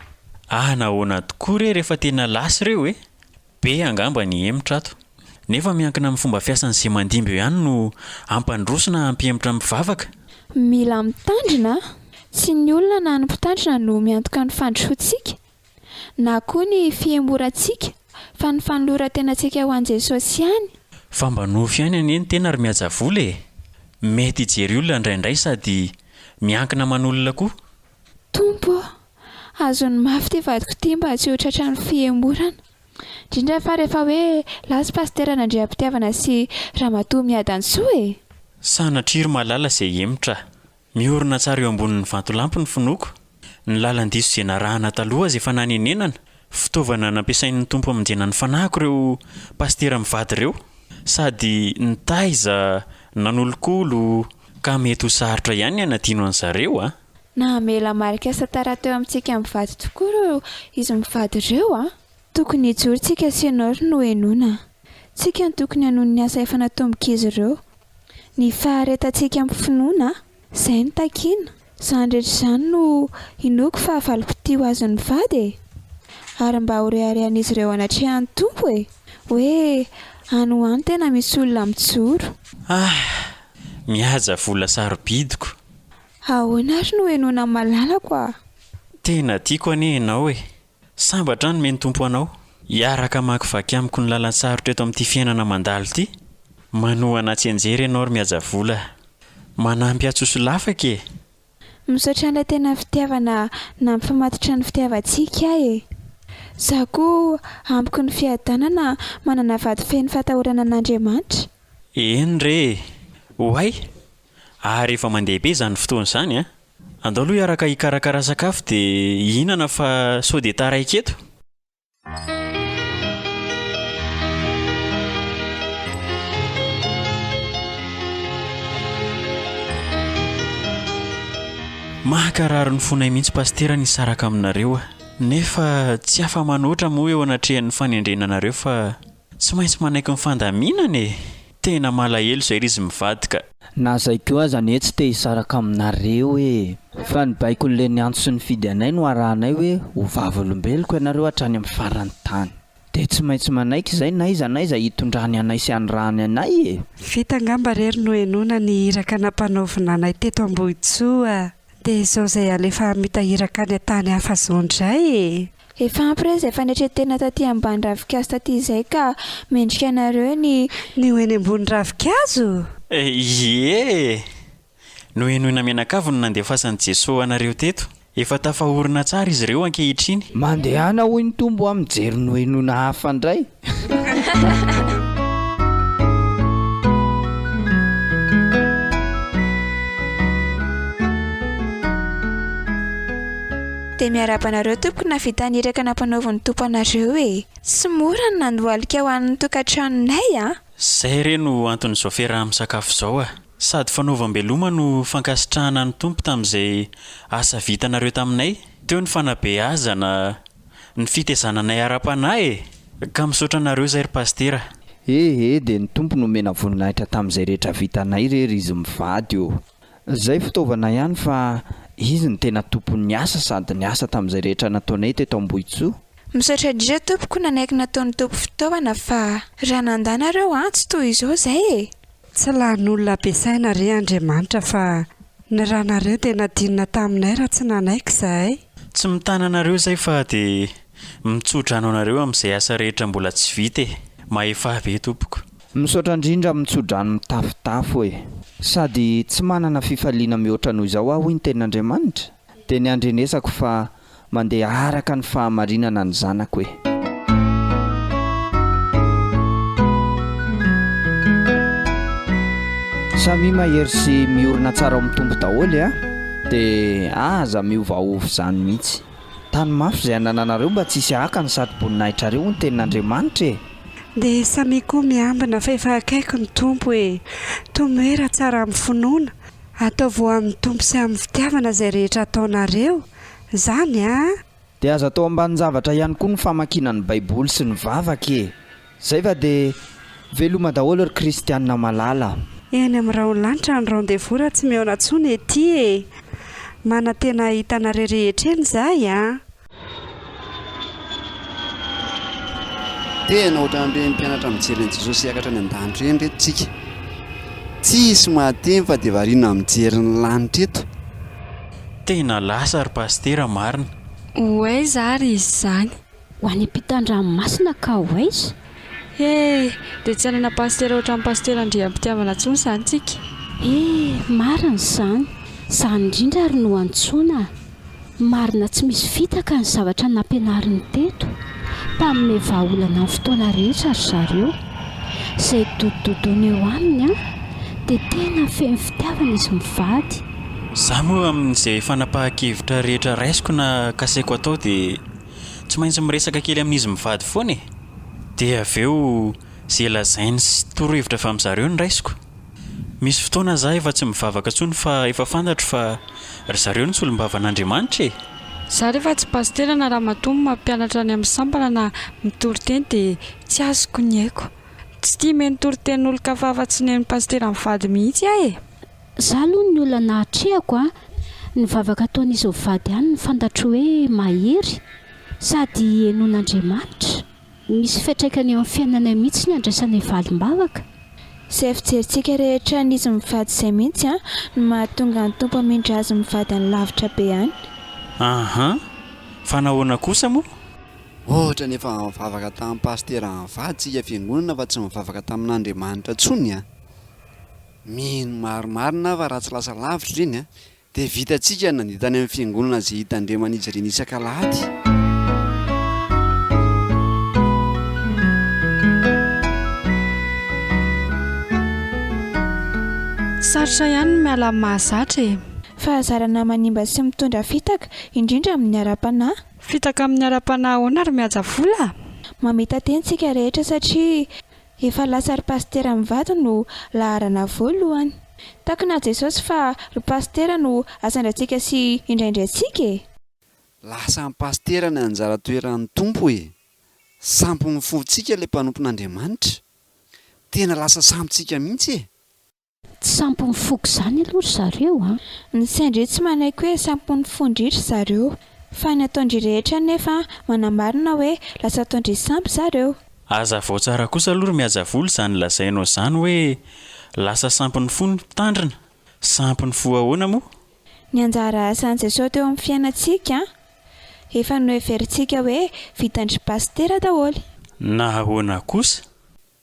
F: Ah nahoana tokoa re rehefa tena lasa ireo e! Be angamba ny hemotra ato. Nefa miankina amin'ny fomba fiasan'izay mandimby eo ihany no hampandroso na hampihemotra ny mpivavaka.
E: Mila mitandrina a! Tsy ny olona na ny mpitandrina no miantoka ny fandrosoantsika, na koa ny fihemorantsika, fa ny fanoloran-tenantsika ho an'i Jesosy ihany.
F: Fa mba nofy ihany anie ny tena ry Mihaja-vola e! Mety hijery olona indraindray sady miankina aman'olona koa.
E: Tompo ô! Azony mafy ity vadiko ity mba tsy ho tratran'ny fihemorana. Indrindra fa rehefa hoe lasa Pasitera Nandriampitiavana sy Ramatoa Miadantsoa e!
F: Sanatria ry malala izay hihemotra. Miorina tsara eo ambonin'ny vatolampy ny finoako. Ny lalan-diso izay narahana taloha aza efa nanenenana. Fitaovana nampiasain'ny Tompo hamonjena ny fanahiko ireo pasitera mivady ireo. Sady nitaiza, nanolokolo, ka mety ho sarotra ihany ny hanadino an'zareo a!
E: Namela marika sy tantara teo amintsika mivady tokoa ireo izy mivady ireo a! Tokony hijoro tsika sy ianao ry Nohenoina a! Tsika no tokony hanohy ny asa efa natombok'izy ireo. Ny faharetantsika amin'ny finoana, izay no takiana. Izany rehetra izany no inoako fa valim-pitia ho azon'ny mivady e! Ary mba ho reharehan'izy ireo anatrehan'ny Tompo e! Hoe any ho any tena misy olona mijoro.
F: Ah! Mihaja vola sarobidiko.
E: Ahoana ary no henoina malalako a!
F: Tena tiako anie ianao e! Sambatra aho nomen'ny Tompo anao. Hiaraka hamakivaky amiko ny lalan-tsarotra eto amin'ity fiainana mandalo ity. Manohana ahy tsianjery ianao ry Mihaja vola. Manampy ahy tsy ho solafaka e!
E: Misaotra an'ilay tena fitiavana nampifamatotra ny fitiavantsika ahy e! Za koa amiko ny fiadanana manana vady feno fatahorana an'Andriamanitra.
F: Eny re e! Oay! Ary efa mandeha be izany fotoana izany an! Andao aloha hiaraka hikarakara sakafo dia hihinana fa sao dia taraiky eto. Mankarary ny fonay mihitsy Pasitera ny hisaraka aminareo a! Nefa tsy afa-manoatra moa eo anatrehan'ny fanendrena anareo fa Tsy maintsy manaiky ny fandaminana e! Tena malahelo izay ry izy mivady ka.
H: Na zay koa aza anie tsy te hisaraka aminareo e! Fa ny baikon'le niantso sy nifidy anay no arahanay hoe ho vavolombeloko ianareo hatrany amin'ny faran'ny tany. De tsy maintsy manaiky izay n'aiza n'aiza hitondrany anay sy anirahany anay e!
D: Vita angamba re ry Nohenoina ny iraka nampanaovina anay teto Ambohitsoa. Dia izao izay alefa hamita iraka any an-tany hafa izao indray e!
E: Efa ampy re izay fanetren-tena taty ambany ravinkazo taty izay ka mendrika anareo ny.
D: Ny ho eny ambony ravinkazo?
F: Ie e! Nohenoina mianakavy no nandefasan'i Jesoa anareo teto. Efa tafaorina tsara izy ireo ankehitriny.
H: Mandehana hoy ny Tompo a mijery nohenoina hafa indray.
E: Dia miarahaba anareo tompoko nahavita ny iraka nampanaovin'ny Tompo anareo e! Tsy mora ny nandohalika ho an'ny tokantranonay a!
F: Zay re no anton'izao fiaraha-misakafo izao a! Sady fanaovam-beloma no fankasitrahana ny Tompo tamin'izay asa vitanareo taminay. Teo ny fanabeazana, ny fitezana anay ara-panahy e! Ka misaotra anareo izay ry Pasitera.
H: He he dia ny Tompo no omena voninahitra tamin'izay rehetra vitanay re ry izy mivady ô! Zay fitaovana ihany fa Izy no tena tompon'ny asa sady niasa tamin'izay rehetra nataonay teto Ambohitsoa.
E: Misaotra indrindra tompoko nanaiky nataon'ny Tompo fitaovana fa raha nandà nareo an tsy toy izao zay e!
D: Tsy lany olona ampiasaina re Andriamanitra fa ny ranareo dia nadinina taminay raha tsy nanaiky izahay.
F: Tsy mitana anareo izay fa dia mitsodrano anareo amin'izay asa rehetra mbola tsy vita e! Mahefà be tompoko.
H: Misaotra indrindra amin'ny tsodrano mitafotafo e! Sady tsy manana fifaliana mihoatra noho izao aho hoy ny tenin'Andriamanitra dia ny handrenesako fa mandeha araka ny fahamarinana ny zanako e! Samia mahery sy miorina tsara ao amin'ny Tompo daholo a! Dia aza miovaova izany mihitsy. Tano mafy izay anananareo mba tsy hisy haka ny satroboninahitra-reo hoy ny tenin'Andriamanitra e!
D: Dia samia koa miambina fa efa akaiky ny Tompo e! Tomoera tsara amin'ny finoana, ataovy ho amin'ny Tompo sy amin'ny fitiavana izay rehetra ataonareo, Zany a!
H: Dia aza atao ambanin-javatra ihany koa ny famakiana ny baiboly sy ny vavaka e! Zay va dia veloma daholo ry kristianina malala.
D: Eny amin'ny rahon'ny lanitra ny rendez-vous raha tsy mihaona intsony ety e! Manantena hahita anareo rehetra eny izahay a!
G: Tena ohatran'ireny mpianatra mijery an'i Jesosy hiakatra any an-danitra ireny ireto tsika. Tsisy mahateny fa dia variana mijery ny lanitra eto.
F: Tena lasa ry Pasitera marina.
J: Ho aiza ary izy izany?
C: Ho any ampitan-dranomasina ka ho aiza?
J: He! Dia tsy hanana pasitera ohatran'i Pasitera Andriampitiavana intsony izany tsika.
C: He! Marina izany. Izany indrindra ary no antsoina. Marina tsy misy fitaka ny zavatra nampianariny teto. Mpanome vahaolana amin'ny fotoana rehetra ry zareo. Izay dodododona eo aminy an, dia tena feno fitiavana izy mivady.
F: Za moa amin'izay fanapahan-kevitra rehetra raisiko na kasaiko atao dia tsy maintsy miresaka kely amin'izy mivady foana e! Dia avy eo ze lazainy sy torohevitra avy amin'zareo no raisiko. Misy fotoana za efa tsy mivavaka intsony fa efa fantatro fa ry zareo no solombavan'Andriamanitra e!
J: Za rehefa tsy pasitera na ramatoa no mampianatra any amin'ny sampana na mitory teny dia tsy azoko ny aiko. Tsy tia mihaino toritenin'olon-kafa afa-tsy ny an'i pasitera mivady mihitsy aho e!
C: Za aloha ny olona nahatrehako a, ny vavaka ataon'izy mivady ihany no fantatro hoe mahery sady henoin'Andriamanitra. Misy fiantraikany eo amin'ny fiainanay mihitsy ny andraisanay valim-bavaka.
E: Izay fijerintsika rehetra an'izy mivady izay mihitsy an, no mahatonga ny Tompo hamindra azy mivady any lavitra be any.
F: Aha! Fa nahoana kosa moa?
G: Ohatra ny efa nivavaka tamin'ny pasitera mivady tsika fiangonana fa tsy nivavaka tamin'Andriamanitra tsony a! Mino marimarina aho fa raha tsy lasa lavitra ireny a! Dia vitantsika ny nandeha tany amin'ny fiangonana izay hitandreman'izy ireny isak'alahady.
J: Sarotra ihany ny miala amin'ny mahazatra e!
E: Fahazarana manimba sy mitondra fitaka, indrindra amin'ny ara-panahy.
J: Fitaka amin'ny ara-panahy ahoana ry mihaja vola?
E: Mamita-tena isika rehetra satria Efa lasa ry pasitera mivady no laharana voalohany. Takona Jesosy fa ry pasitera no asandratsika sy indraindraintsika e!
G: Lasa ny pasitera ny anjara toeran'ny Tompo e! Sampy ny fontsika ilay mpanompon'Andriamanitra. Tena lasa sampintsika mihitsy e!
C: Tsy sampy ny foko izany aloha ry zareo a!
E: Ny sain-dry tsy manaiky hoe sampy ny fon-dry ry zareo. Fa ny ataon-dry rehetra anefa manamarina hoe lasa ataon-dry sampy zareo.
F: Hazavao tsara kosa aloha ry Mihajavola izany lazainao izany hoe lasa sampy ny fo ny mpitandrina. Sampy ny fo ahoana moa?
E: Ny anjara asan'i Jesosy teo amin'ny fiainantsika efa noheverintsika hoe vitan-dry Pasitera daholo.
F: Na ahoana kosa?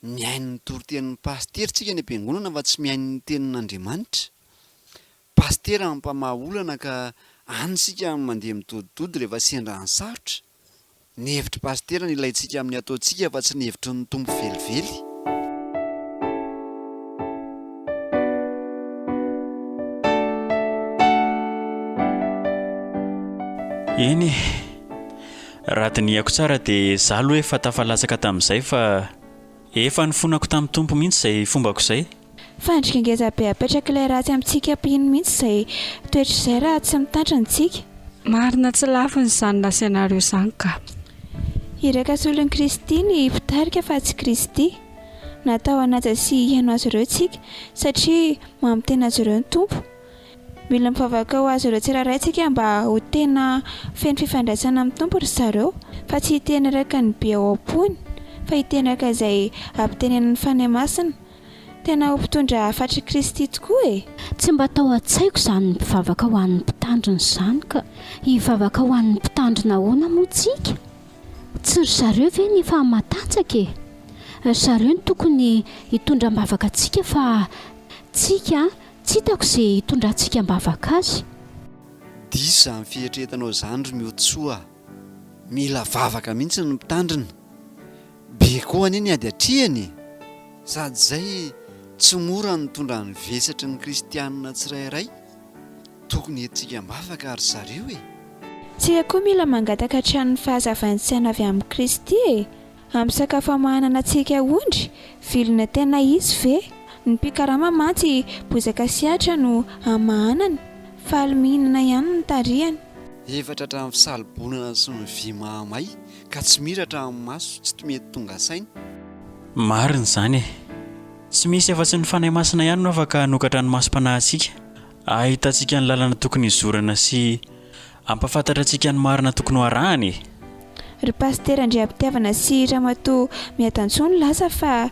G: Mihaino ny toritenin'ny pasitera tsika any am-piangonana fa tsy mihaino ny tenin'Andriamanitra. Pasitera no mpamaha olana ka any isika no mandeha midodidody rehefa sendra ny sarotra. Ny hevitr'i pasitera no ilaintsika amin'ny ataontsika fa tsy ny hevitry ny Tompo velively.
F: Eny e! Raha dinihako tsara dia za aloha efa tafalatsaka tamin'izay fa efa nifonako tamin'ny Tompo mihitsy izay fombako izay.
E: Fandrika ngeza be apetrak'ilay ratsy amintsika mpino mihitsy izay toetra izay raha tsy mitandrina tsika.
J: Marina tsy laviny izany lazainareo izany ka.
E: Iraka solon'i Kristy ny mpitarika fa tsy Kristy. Natao hanaja sy hihaino azy ireo tsika satria mamitena azy ireo ny Tompo. Mila mivavaka ho azy ireo tsirairay tsika mba ho tena feno fifandraisana amin'ny Tompo ry zareo. Fa tsy hiteny araka ny be ao am-pony, fa hiteny araka izay ampitenenin'ny Fanahy Masina. Tena ho mpitondra hafatr'i Kristy tokoa e!
C: Tsy mba tao an-tsaiko izany mpivavaka ho an'ny mpitandrina izany ka. Hivavaka ho an'ny mpitandrina ahoana moa tsika? Tsy ry zareo ve ny efa matanjaka e? Ry zareo no tokony hitondra am-bavaka antsika fa tsika tsy hitako ze hitondrantsika am-bavaka azy.
G: Diso izany fieritreretanao izany ry Miotsoa a! Mila vavaka mihitsy ny mpitandrina. Be koa anie ny ady atrehiny e! Sady izay tsy mora ny mitondra ny vesatry ny kristianina tsirairay. Tokony entintsika am-bavaka ry zareo e!
E: Tsika koa mila mangataka hatrany ny fahazavan-tsaina avy amin'i Kristy e! Amin'ny sakafo amahanana antsika ondry, vilona tena izy ve? Ny mpikarama mantsy bozaka sy ahitra no amahanana. Faly mihinana ihany no tarihany.
G: Efa tratran'ny fisalobonana sy ny vy mahamay ka tsy miratra amin'ny maso tsy mety tonga saina.
F: Marina izany e! Tsy misy afa-tsy ny Fanahy Masina ihany no afaka hanokatra ny masom-panahintsika, hahitantsika ny lalana tokony hizorana sy hampahafantatra antsika ny marina tokony ho arahana e!
E: Ry Pasitera Andriampitiavana sy Ramatoa Miadantsoa nilaza fa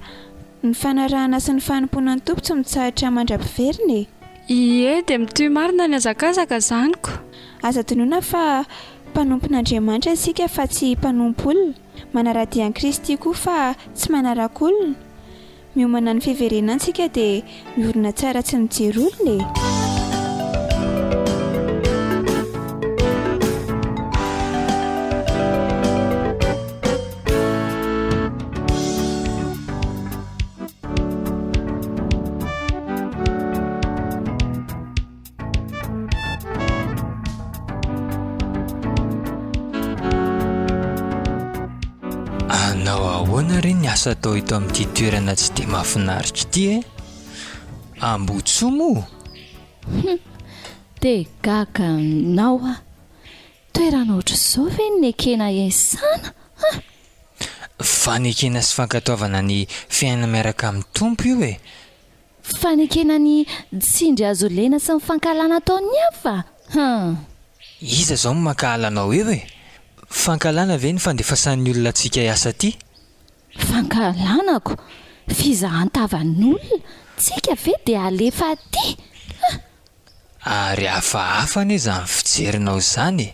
E: ny fanarahana sy ny fanompoana ny Tompo tsy mitsahatra mandra-piverina e!
J: Ie, dia mitohy marina ny hazakazaka zany ko.
E: Aza adinoina fa mpanompon'Andriamanitra isika fa tsy mpanompo olona. Manara-dia an'i Kristy koa fa tsy manaraka olona. Miomana ny fiverenantsika dia miorina tsara tsy mijery olona e!
B: Hanao ahoana re ny asa atao eto amin'ity toerana tsy dia mahafinaritra ity e? Ambotsoa moa?
I: Hum, dia gaga aminao aho. Toerana ohatr'izao ve no nekena hiasana an?
B: Fanekena sy fankatoavana ny fiainana miaraka amin'ny Tompo io e!
I: Fanekena ny tsindry azo lena sy ny fankahalana ataon'ny hafa? Hum.
B: Iza izao no mankahala anao eo e? Fankahalana ve ny fandefasan'ny olona antsika hiasa aty?
I: Fankahalanako? Fizahan-tavan'olona? Tsika ve dia alefa aty? Hum.
B: Ary hafahafa anie izany fijerinao izany e!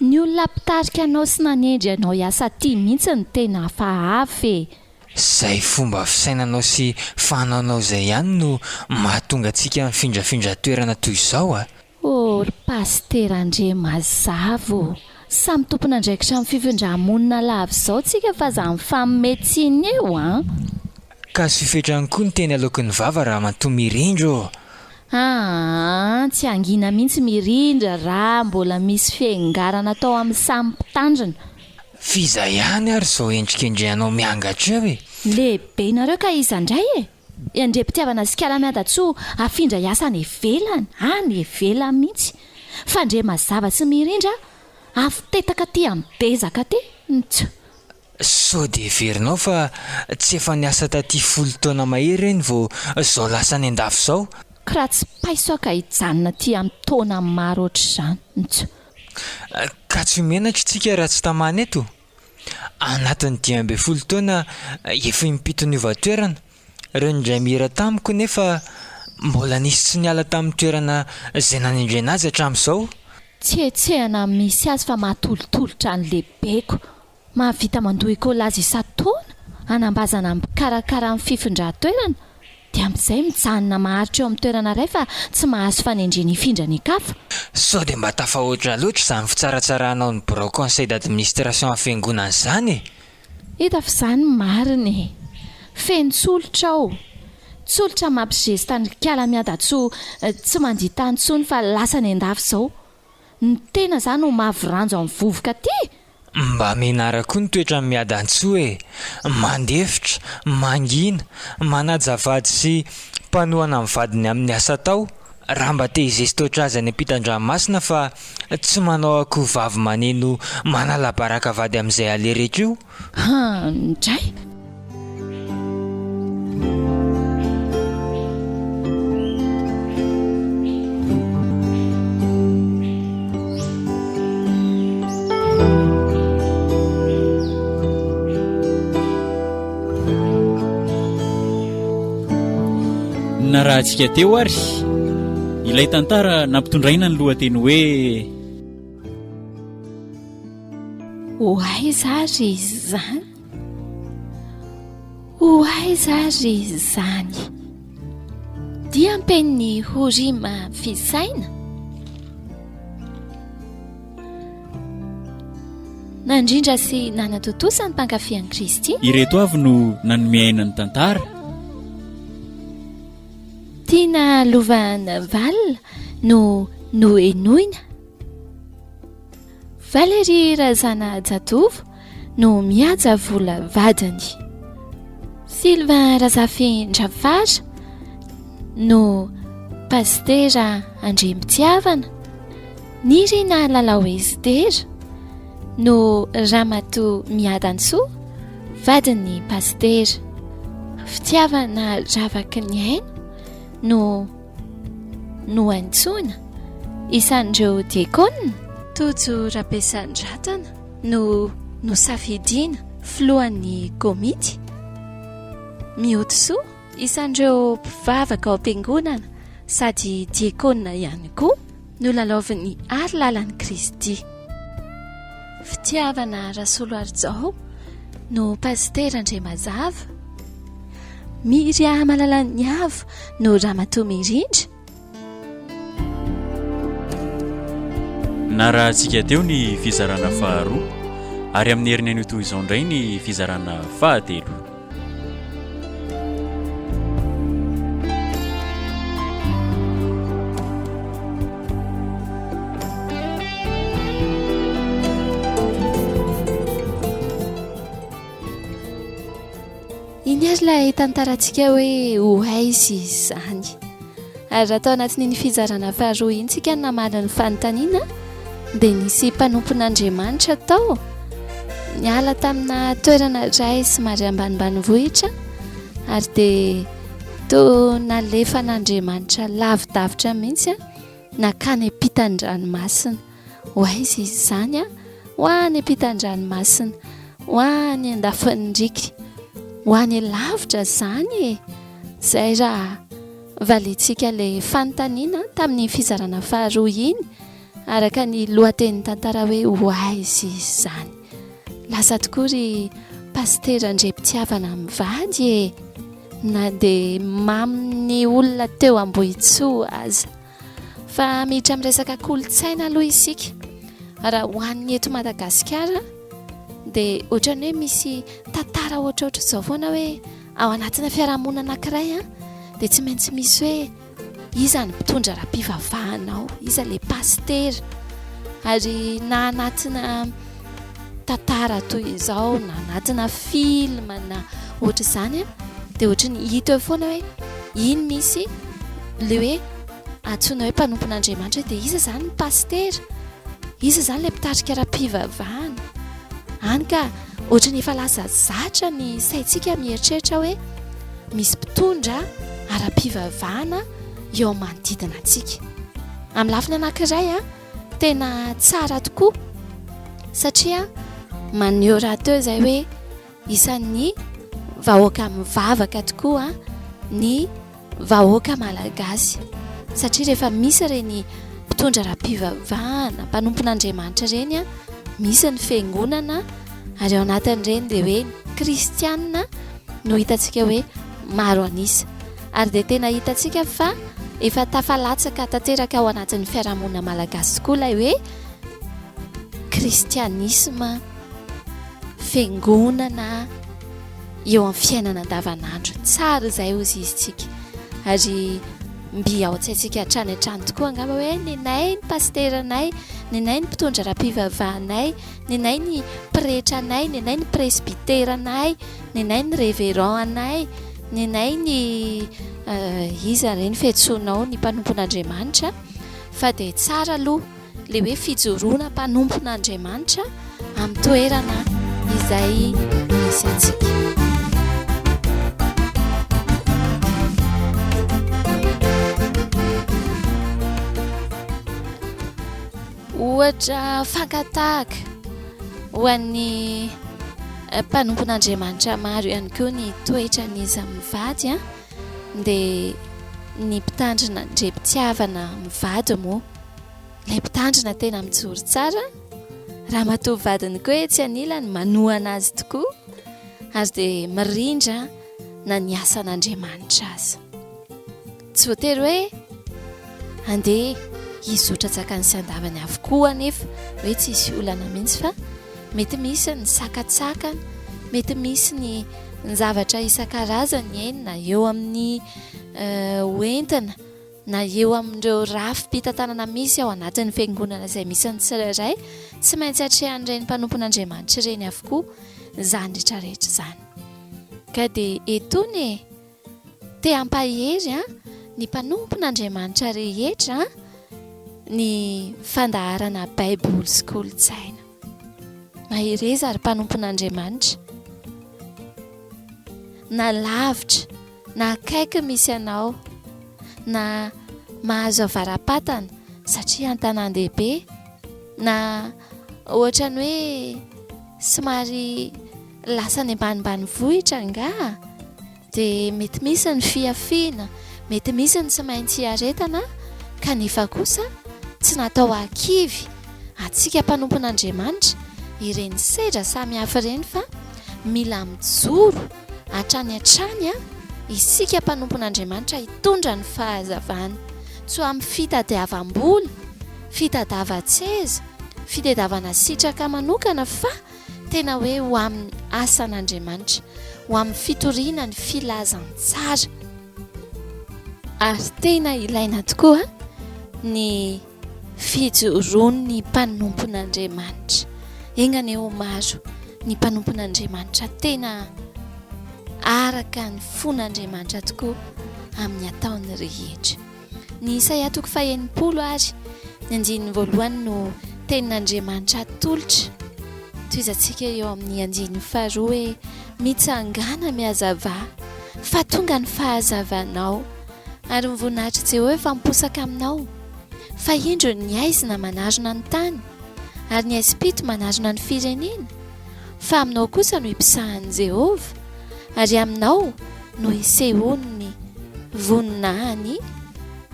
I: Ny olona mpitarika anao sy nanendry anao hiasa aty mihitsy no tena hafahafa e!
B: Izay fomba fisainanao sy fanaonao izay ihany no mahatonga antsika mifindrafindra toerana toy izao a!
I: Oh ry Pasitera Andriamazava ô! Samy tompon'andraikitra amin'ny fifindra-monina lava izao tsika fa aza mifanome tsiny eo an!
B: Ka azo fifetrany koa ny teny aloaky ny vava ramatoa Mirindra ô!
I: Aa tsy hangina mihitsy Mirindra raha mbola misy fiangarana atao amin'ny samy mpitandrina.
B: F'iza ihany ary izao endrikendrehanao miangatra eo e!
I: Lehibenareo ka iza indray e! I Andriampitiavana sy Kala Miadatsoa hafindra hiasa any ivelany, any ivelany mihitsy. Fa Andriamazava sy Mirindra hafitetaka aty amin'ny dezaka aty. Ntsy.
B: Sao dia heverinao fa tsy efa niasa taty folo taona mahery ireny vao izao lasa any an-dafy izao?
I: K'raha tsy paiso aho ka hijanona aty amin'ny taona maro ohatr'izany. Ntsy.
B: Ka tsy ho menatra isika raha tsy tamana eto? Anatin'ny 15 taona efa im-pito niova toerana ireo indray mihira tamiko nefa mbola nisy tsy niala tamin'ny toerana izay nanendrena azy hatramin'izao.
I: Tsy hetsehana amin'ny misy azy fa mahatolotolotra ny lehibeko. Mahavita mandoa ekolazy isan-taona hanambazana ny mpikarakara ny fifindran-toerana dia amin'izay mijanona maharitra eo amin'ny toerana iray fa tsy mahazo fanendrena hifindra any an-kafa.
B: Sao dia mba tafahoatra loatra izany fitsaratsarahanao ny birao conseil d'administration an'ny fiangonana izany e?
I: Hita fa izany marina e! Feno tsolotra ao. Tsolotra mampizesta an'i Kala Miadatsoa tsy mandia tany intsony fa lasa any an-dafy izao. Ny tena za no mavo ranjo amin'ny vovoka aty!
B: Mba menara koa ny toetran'i Miadantsoa e! Mandefitra, mangina, manaja vady sy mpanohana ny vadiny amin'ny asa atao. Raha mba te hizesta ohatr'azy any ampitan-dranomasina fa tsy manao akoho vavy maneno manala baraka vady amin'izay aleha rehetra io.
I: Han dray!
F: Narahantsika teo ary ilay tantara nampitondraina ny lohateny hoe.
I: Ho aiza ary izany? Ho aiza ary izany? Diam-penin'i Horima Fisaina. Nandrindra sy nanatontosa ny mpankafy an'i Kristy.
F: Ireto avy no nanome aina ny tantara.
I: Tiana Lovan Val no nohenoina. Valérie Razanajatovo no mihaja vola vadiny. Sylvain Razafindrafara no Pasitera Andriampitiavana. Nirina Lalao Estera no Ramatoa Miadantsoa vadin'ny Pasitera. Fitiavana Ravaky ny aina no noantsoina isan'ireo diakona. Tojo Rabesandratana no nosafidiana filohan'ny komity. Miotisoa isan'ireo mpivavaka ao am-piangonana sady diakona ihany koa nolalaovin'i Arilalan'i Kristy. Fitiavana Rasoloarijao no Pasitera Andriamazava. Miria Malalaniavo no Ramatoa Mirindra.
F: Narahantsika teo ny fizarana faharoa ary amin'ny heriny anio toy izao indray ny fizarana fahatelo.
I: Iny ary ilay tantarantsika hoe ho aiza izany. Ary raha tao anatin'iny fizarana faharoa iny tsika no namaly ny fanontaniana dia nisy mpanompon'Andriamanitra tao niala tamina toerana iray somary ambanimbanivohitra ary dia toa nalefan'Andriamanitra lavidavitra mihitsy nankany ampitan-dranomasina. Ho aiza izy izany? Ho any ampitan-dranomasina, ho any andafin'ny riaka, ho any lavitra izany e! Izay raha valiantsika ilay fanontaniana tamin'iny fizarana faharoa iny, araka ny lohatenin'ny tantara hoe ho aiza izy izany. Lasa tokoa ry Pasitera Andriampitiavana mivady e! Na dia mamin'ny olona teo Ambohitsoa aza. Fa miditra amin'ny resaka kolontsaina aloha isika. Raha ho an'ny eto Madagasikara dia ohatran'ny hoe misy tantara ohatrohatr'izao foana hoe ao anatina fiarahamonina anankiray dia tsy maintsy misy hoe iza ny mpitondra ara-pivavahana ao, iza ilay pasitera. Ary na anatina tantara toy izao na anatina film na ohatr'izany dia ohatran'ny hita eo foana hoe iny misy ilay hoe antsoina hoe mpanompon'Andriamanitra dia iza izany ny pasitera? Iza izany ilay mpitarika ara-pivavahana? Hany ka ohatran'ny efa lasa zatra ny saintsika mieritreritra hoe misy mpitondra ara-pivavahana eo amin'ny manodidina antsika. Amin'ny lafiny anankiray, tena tsara tokoa satria maneho rahateo izay hoe isan'ny vahoaka mivavaka tokoa ny vahoaka malagasy satria rehefa misy ireny mpitondra ara-pivavahana, mpanompon'Andriamanitra ireny, misy ny fiangonana ary ao anatin'ireny dia hoe kristianina no hitantsika hoe maro an'isa ary dia tena hitantsika fa efa tafalatsaka tanteraka ao anatin'ny fiarahamonina malagasy tokoa ilay hoe kristianisma, fiangonana eo amin'ny fiainana andavanandro. Tsara izay hozy izy tsika. Ary mby ao an-tsaintsika hatrany hatrany tokoa angamba hoe nenay ny pasiteranay, nenay ny mpitondra ara-pivavahanay, nenay ny pretranay, nenay ny presbyteranay, nenay ny révérend anay, nenay ny iza ireny fiantsoanao ny mpanompon'Andriamanitra fa dia tsara aloha Ilay hoe fijoroana mpanompon'Andriamanitra amin'ny toerana izay misy antsika. Ohatra fakan-tahaka ho an'ny mpanompon'Andriamanitra maro ihany koa ny toetran'izy mivady dia. Ny mpitandrina Andriampitiavana mivady moa, ilay mpitandrina tena mijoro tsara, ramatoa vadiny koa etsy anilany manohana azy tokoa ary dia mirindra na ny asan'Andriamanitra aza. Tsy voatery hoe handeha hizotra an-tsakany sy an-davany avokoa anefa hoe tsy hisy olana mihitsy fa mety misy ny sakantsakana, mety misy ny zavatra isan-karazany eny na eo amin'ny hoentina na eo amin'ireo rafi-pitantanana misy ao anatin'ny fiangonana izay misy ny tsirairay, tsy maintsy atrehan'ireny mpanompon'Andriamanitra ireny avokoa izany rehetrarehetra izany. Ka dia etoana e! Te hampahery ny mpanompon'Andriamanitra rehetra ny fandaharana Baiboly sy Kolontsaina. Mahereza ry mpanompon'Andriamanitra. Na lavitra na akaiky misy anao, na mahazo avara-patana satria an-tanàn-dehibe, na ohatran'ny hoe somary lasa any ambanimbanivohitra angaha, Dia mety misy ny fihafiana, mety misy ny tsy maintsy hiaretana, kanefa kosa tsy natao hahakivy antsika mpanompon'Andriamanitra ireny sedra samihafa ireny fa mila mijoro hatrany hatrany isika mpanompon'Andriamanitra hitondra ny fahazavana, tsy ho amin'ny fitadiavam-bola, fitadavan-tseza, fitedavana sitraka manokana fa Tena hoe ho amin'ny asan'Andriamanitra, ho amin'ny fitoriana ny filazantsara. Ary tena ilaina tokoa ny fijoroan'ny mpanompon'Andriamanitra. Enga anie ho maro ny mpanompon'Andriamanitra tena araka ny fon'Andriamanitra tokoa amin'ny ataony rehetra. Ny Isaia toko faha-60 ary ny andininy voalohany no tenin'Andriamanitra atolotra. Tohizantsika eo amin'ny andininy faharoa hoe, Mitsangàna mihazavà, fa tonga ny fahazavanao, ary ny voninahitr'i Jehovah efa miposaka aminao. Fa indro ny haizina manarona ny tany, ary ny haizim-pito manarona ny firenena, fa aminao kosa no hipisahan'i Jehovah, ary aminao no hisehoan'ny voninahiny.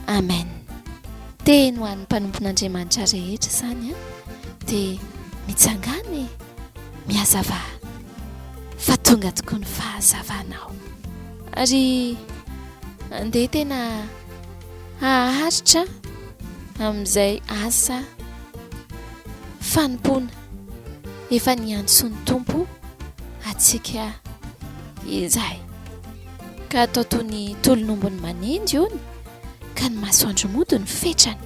I: Amen. Teny ho an'ny mpanompon'Andriamanitra rehetra izany an! Dia mitsangàna e! Mihazavà, fa tonga tokoa ny fahazavanao. Ary andeha tena haharitra amin'izay asa fanompoana efa niantsoan'ny Tompo antsika izay. Ka atao toy ny tolon'ombiny manendy hono, ka ny masoandro mody no fetrany.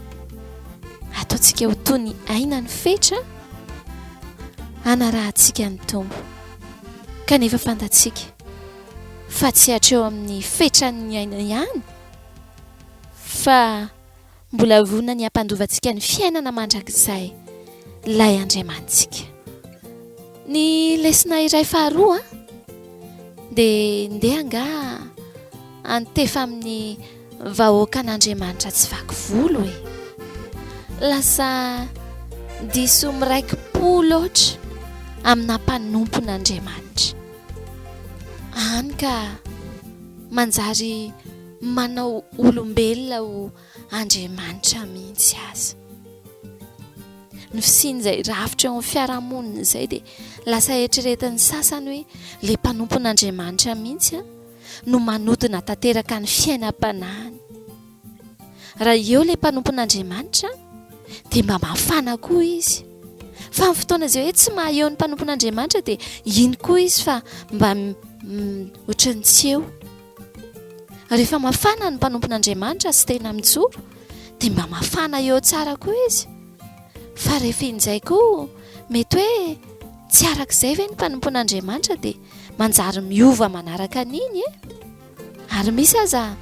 I: Ataontsika ho toy ny aina ny fetra hanarahantsika ny Tompo. Kanefa fantatsika fa tsy hatreo amin'ny fetran'ny aina ihany fa Mbola vonona ny hampandova antsika ny fiainana mandrakizay ilay Andriamanitsika. Ny lesona iray faharoa dia ndeha angaha hantefa amin'ny vahoakan'Andriamanitra tsy vaky volo e. Lasa diso miraiki-po loatra amina mpanompon'Andriamanitra. Hany ka manjary manao olombelona ho Andriamanitra mihitsy aza. Ny fisian'izay rafitra eo amin'ny fiarahamonina izay dia lasa eritreretin'ny sasany hoe ilay mpanompon'Andriamanitra mihitsy no manodina tanteraka ny fiainam-panahiny. Raha eo ilay mpanompon'Andriamanitra dia mba mafana koa izy. Fa amin'ny fotoana izay hoe tsy maha eo ny mpanompon'Andriamanitra dia iny koa izy fa mba ohatran'ny tsy eo. Rehefa mafana ny mpanompon'Andriamanitra sy tena mijoro dia mba mafana eo tsara koa izy. Fa rehefa injay koa mety hoe tsy arak'izay ve ny mpanompon'Andriamanitra dia manjary miova manaraka an'iny e? Ary misy aza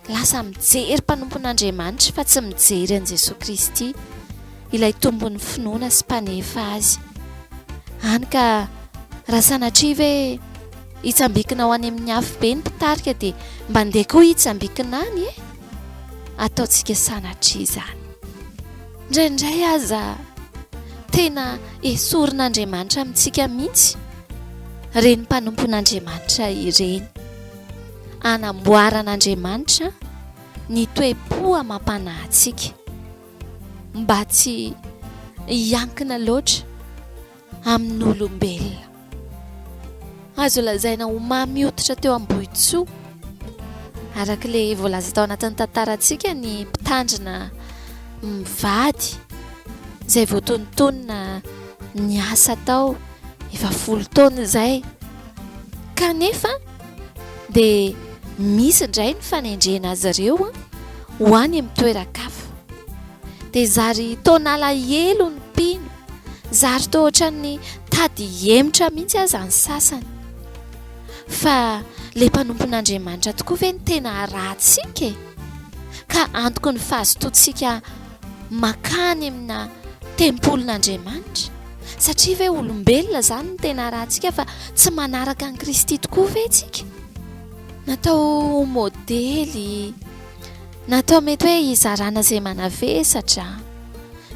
I: lasa mijery mpanompon'Andriamanitra fa tsy mijery an'i Jesoa Kristy, ilay Tompon'ny finoana sy Mpanefa azy. Hany ka raha sanatria ve hitsambikina ho any amin'ny afobe ny mpitarika dia mba ndeha koa hitsambikina any e! Ataontsika sanatria izany. Indraindray aza tena esorin'Andriamanitra amintsika mihitsy ireny mpanompon'Andriamanitra ireny. Anamboaran'Andriamanitra. ny toe-po amam-panahintsika mba tsy hiankina loatra amin'olombelona. Azo lazaina ho mamy hoditra teo Ambohitsoa, araka ilay voalaza tao anatin'ny tantarantsika ny mpitandrina mivady izay voatonontonona niasa tao efa folo taona izay. Kanefa dia misy indray ny fanendrena azy ireo ho any amin'ny toeran-kafa. Dia zary toa nalahelo ny mpino, zary toa ohatran'ny tady hihemotra mihitsy aza ny sasany. Fa ilay mpanompon'Andriamanitra tokoa ve no tena arahantsika e? Ka antoky ny fahazotoantsika mankany amina tempolin'Andriamanitra? Satria ve olombelona izany no tena arahantsika fa tsy manaraka an'i Kristy tokoa ve tsika? Natao ho modely, natao mety hoe hizarana izay manavesatra,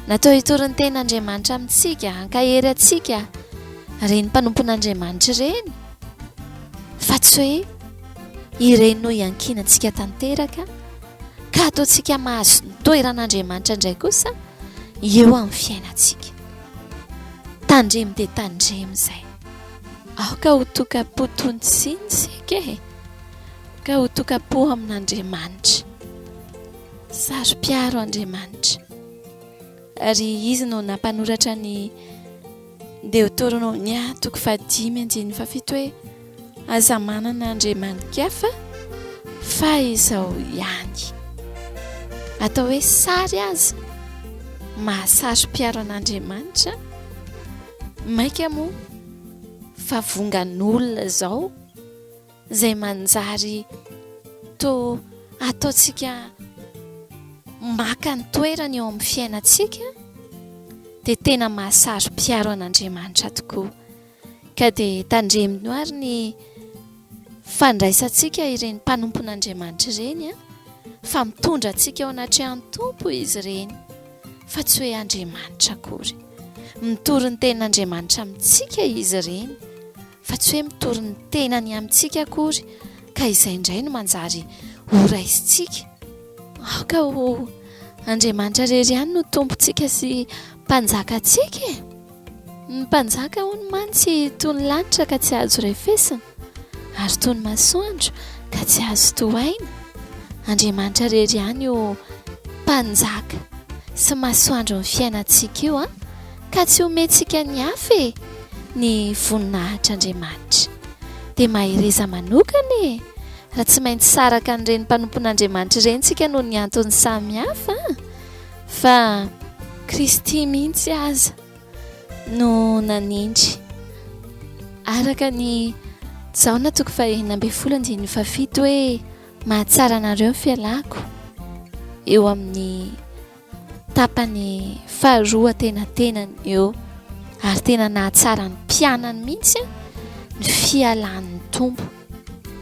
I: natao hitory ny tenin'Andriamanitra amintsika, hankahery antsika ireny mpanompon'Andriamanitra ireny, fa tsy hoe ireny no iankinantsika tanteraka ka ataontsika mahazo ny toeran'Andriamanitra indray kosa eo amin'ny fiainantsika. Tandremo dia tandremo izay. Aoka ho tokam-po toy ny siny isika e! Ka ho tokam-po amin'Andriamanitra. Saro-piaro Andriamanitra. Ary Izy no nampanoratra ny Deotoronomia toko fahadimy andininy fahafito hoe aza manana andriamani-kafa fa izao ihany. Atao hoe sary aza mahasaro-piaro an'Andriamanitra mainka moa fa vongan'olona izao izay manjary toa ataontsika maka ny toerany eo amin'ny fiainantsika dia tena mahasaro-piaro an'Andriamanitra tokoa. Ka dia tandremo ary ny fandraisantsika ireny mpanompon'Andriamanitra ireny an, fa mitondra antsika eo anatrehan'ny Tompo izy ireny fa tsy hoe Andriamanitra akory. Mitory ny tenin'Andriamanitra amintsika izy ireny fa tsy hoe mitory ny tenany amintsika akory ka izay indray no manjary ho raisintsika. Aoka ho Andriamanitra irery ihany no Tompontsika sy Mpanjakantsika e! Ny mpanjaka hono mantsy toy ny lanitra ka tsy azo refesina, ary toy ny masoandro ka tsy azo tohaina. Andriamanitra irery ihany io Mpanjaka sy masoandron'ny fiainantsika io an! Ka tsy omentsika ny hafa e! Ny voninahitr'Andriamanitra. Dia mahereza manokana e! Raha tsy maintsy saraka an'ireny mpanompon'Andriamanitra ireny isika noho ny antony samihafa an! Fa Kristy mihitsy aza no nanindry. Araka ny Jaona toko fahenina ambin'ny folo andininy fahafito hoe mahatsara anareo ny fialako eo amin'ny tapany faharoa antenatenany eo ary tena nahatsara ny mpianany mihitsy ny fialan'ny Tompo.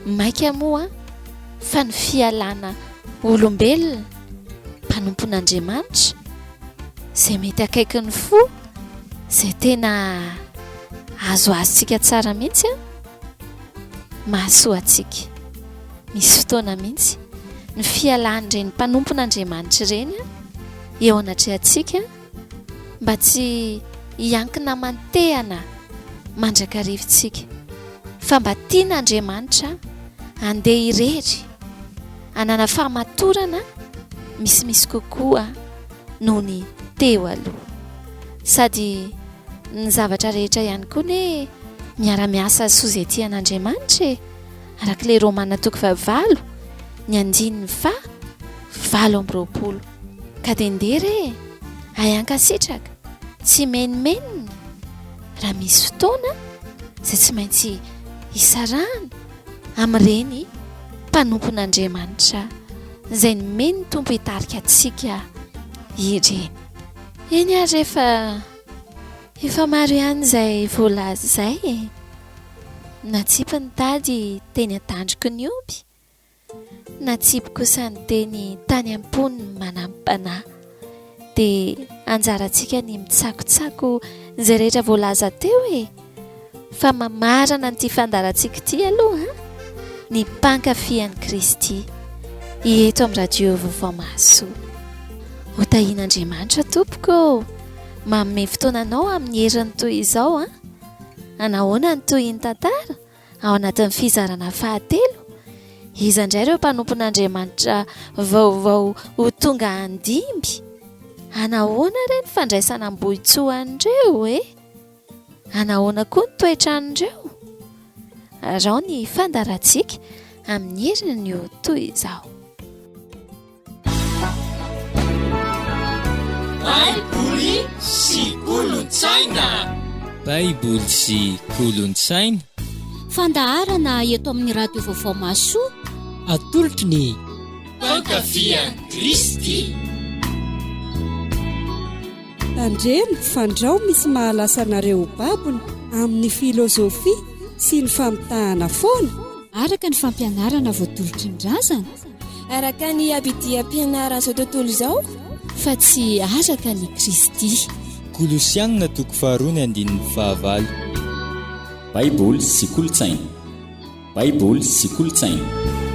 I: Mainka moa fa ny fialana olombelona mpanompon'Andriamanitra izay mety akaikin'ny fo izay tena azoazontsika tsara mihitsy mahasoa antsika. Misy fotoana mihitsy ny fialan'ireny mpanompon'Andriamanitra ireny eo anatrehantsika mba tsy hiankina aman-tehana mandrakariva isika, fa mba tian'Andriamanitra handeha irery, hanana fahamatorana misimisy kokoa noho ny teo aloha. Sady ny zavatra rehetra ihany koa anie miara-miasa soa izay tian'Andriamanitra e! Araka ilay Romana toko fahavalo, ny andininy faha 28. Ka dia ndeha re e! Hay hankasitraka, tsy himenomenona, raha misy fotoana izay tsy maintsy hisarahana amin'ireny mpanompon'Andriamanitra izay nomen'ny Tompo hitarika antsika ireny. Eny ary re fa efa maro ihany izay voalaza izay e! Natsipy ny tady teny an-tandroky ny omby, Natsipy kosa ny teny tany am-pon'ny manam-panahy. Dia anjarantsika ny mitsakotsako izay rehetra voalaza teo e! Fa mamarana an'ity fandaharantsika ity aloha ny mpankafy an'i Kristy. eto amin'ny Radio Vaovao Mahasoa. Ho tahian'Andriamanitra tompoko ô! Manome fotoana anao amin'ny heriny toy izao an! Anahoana ny tohin'ny tantara ao anatin'ny fizarana fahatelo? Iza indray ireo mpanompon'Andriamanitra vaovao ho tonga handimby? Anahoana re ny fandraisana Ambohitsoa an'ireo e? Anahoana koa ny toetran'ireo? Araho ny fandaharantsika amin'ny heriny io toy izao.
A: Baiboly sy kolontsaina.
B: Baiboly sy kolontsaina.
C: Fandaharana eto amin'ny Radio Vaovao Mahasoa.
B: Atolotry ny
A: Mpankafy an'i Kristy.
D: Tandremo fandrao misy mahalasa anareo ho babony amin'ny filozofia sy ny famitahana foana.
K: Araka ny fampianarana voatolotry ny razana.
E: Araka ny abidiam-pianaran'izao tontolo izao.
K: Fa tsy araka an'i Kristy.
B: Kolosiana toko faharoa ny andininy fahavalo.
F: Baiboly sy kolontsaina. Baiboly sy kolontsaina.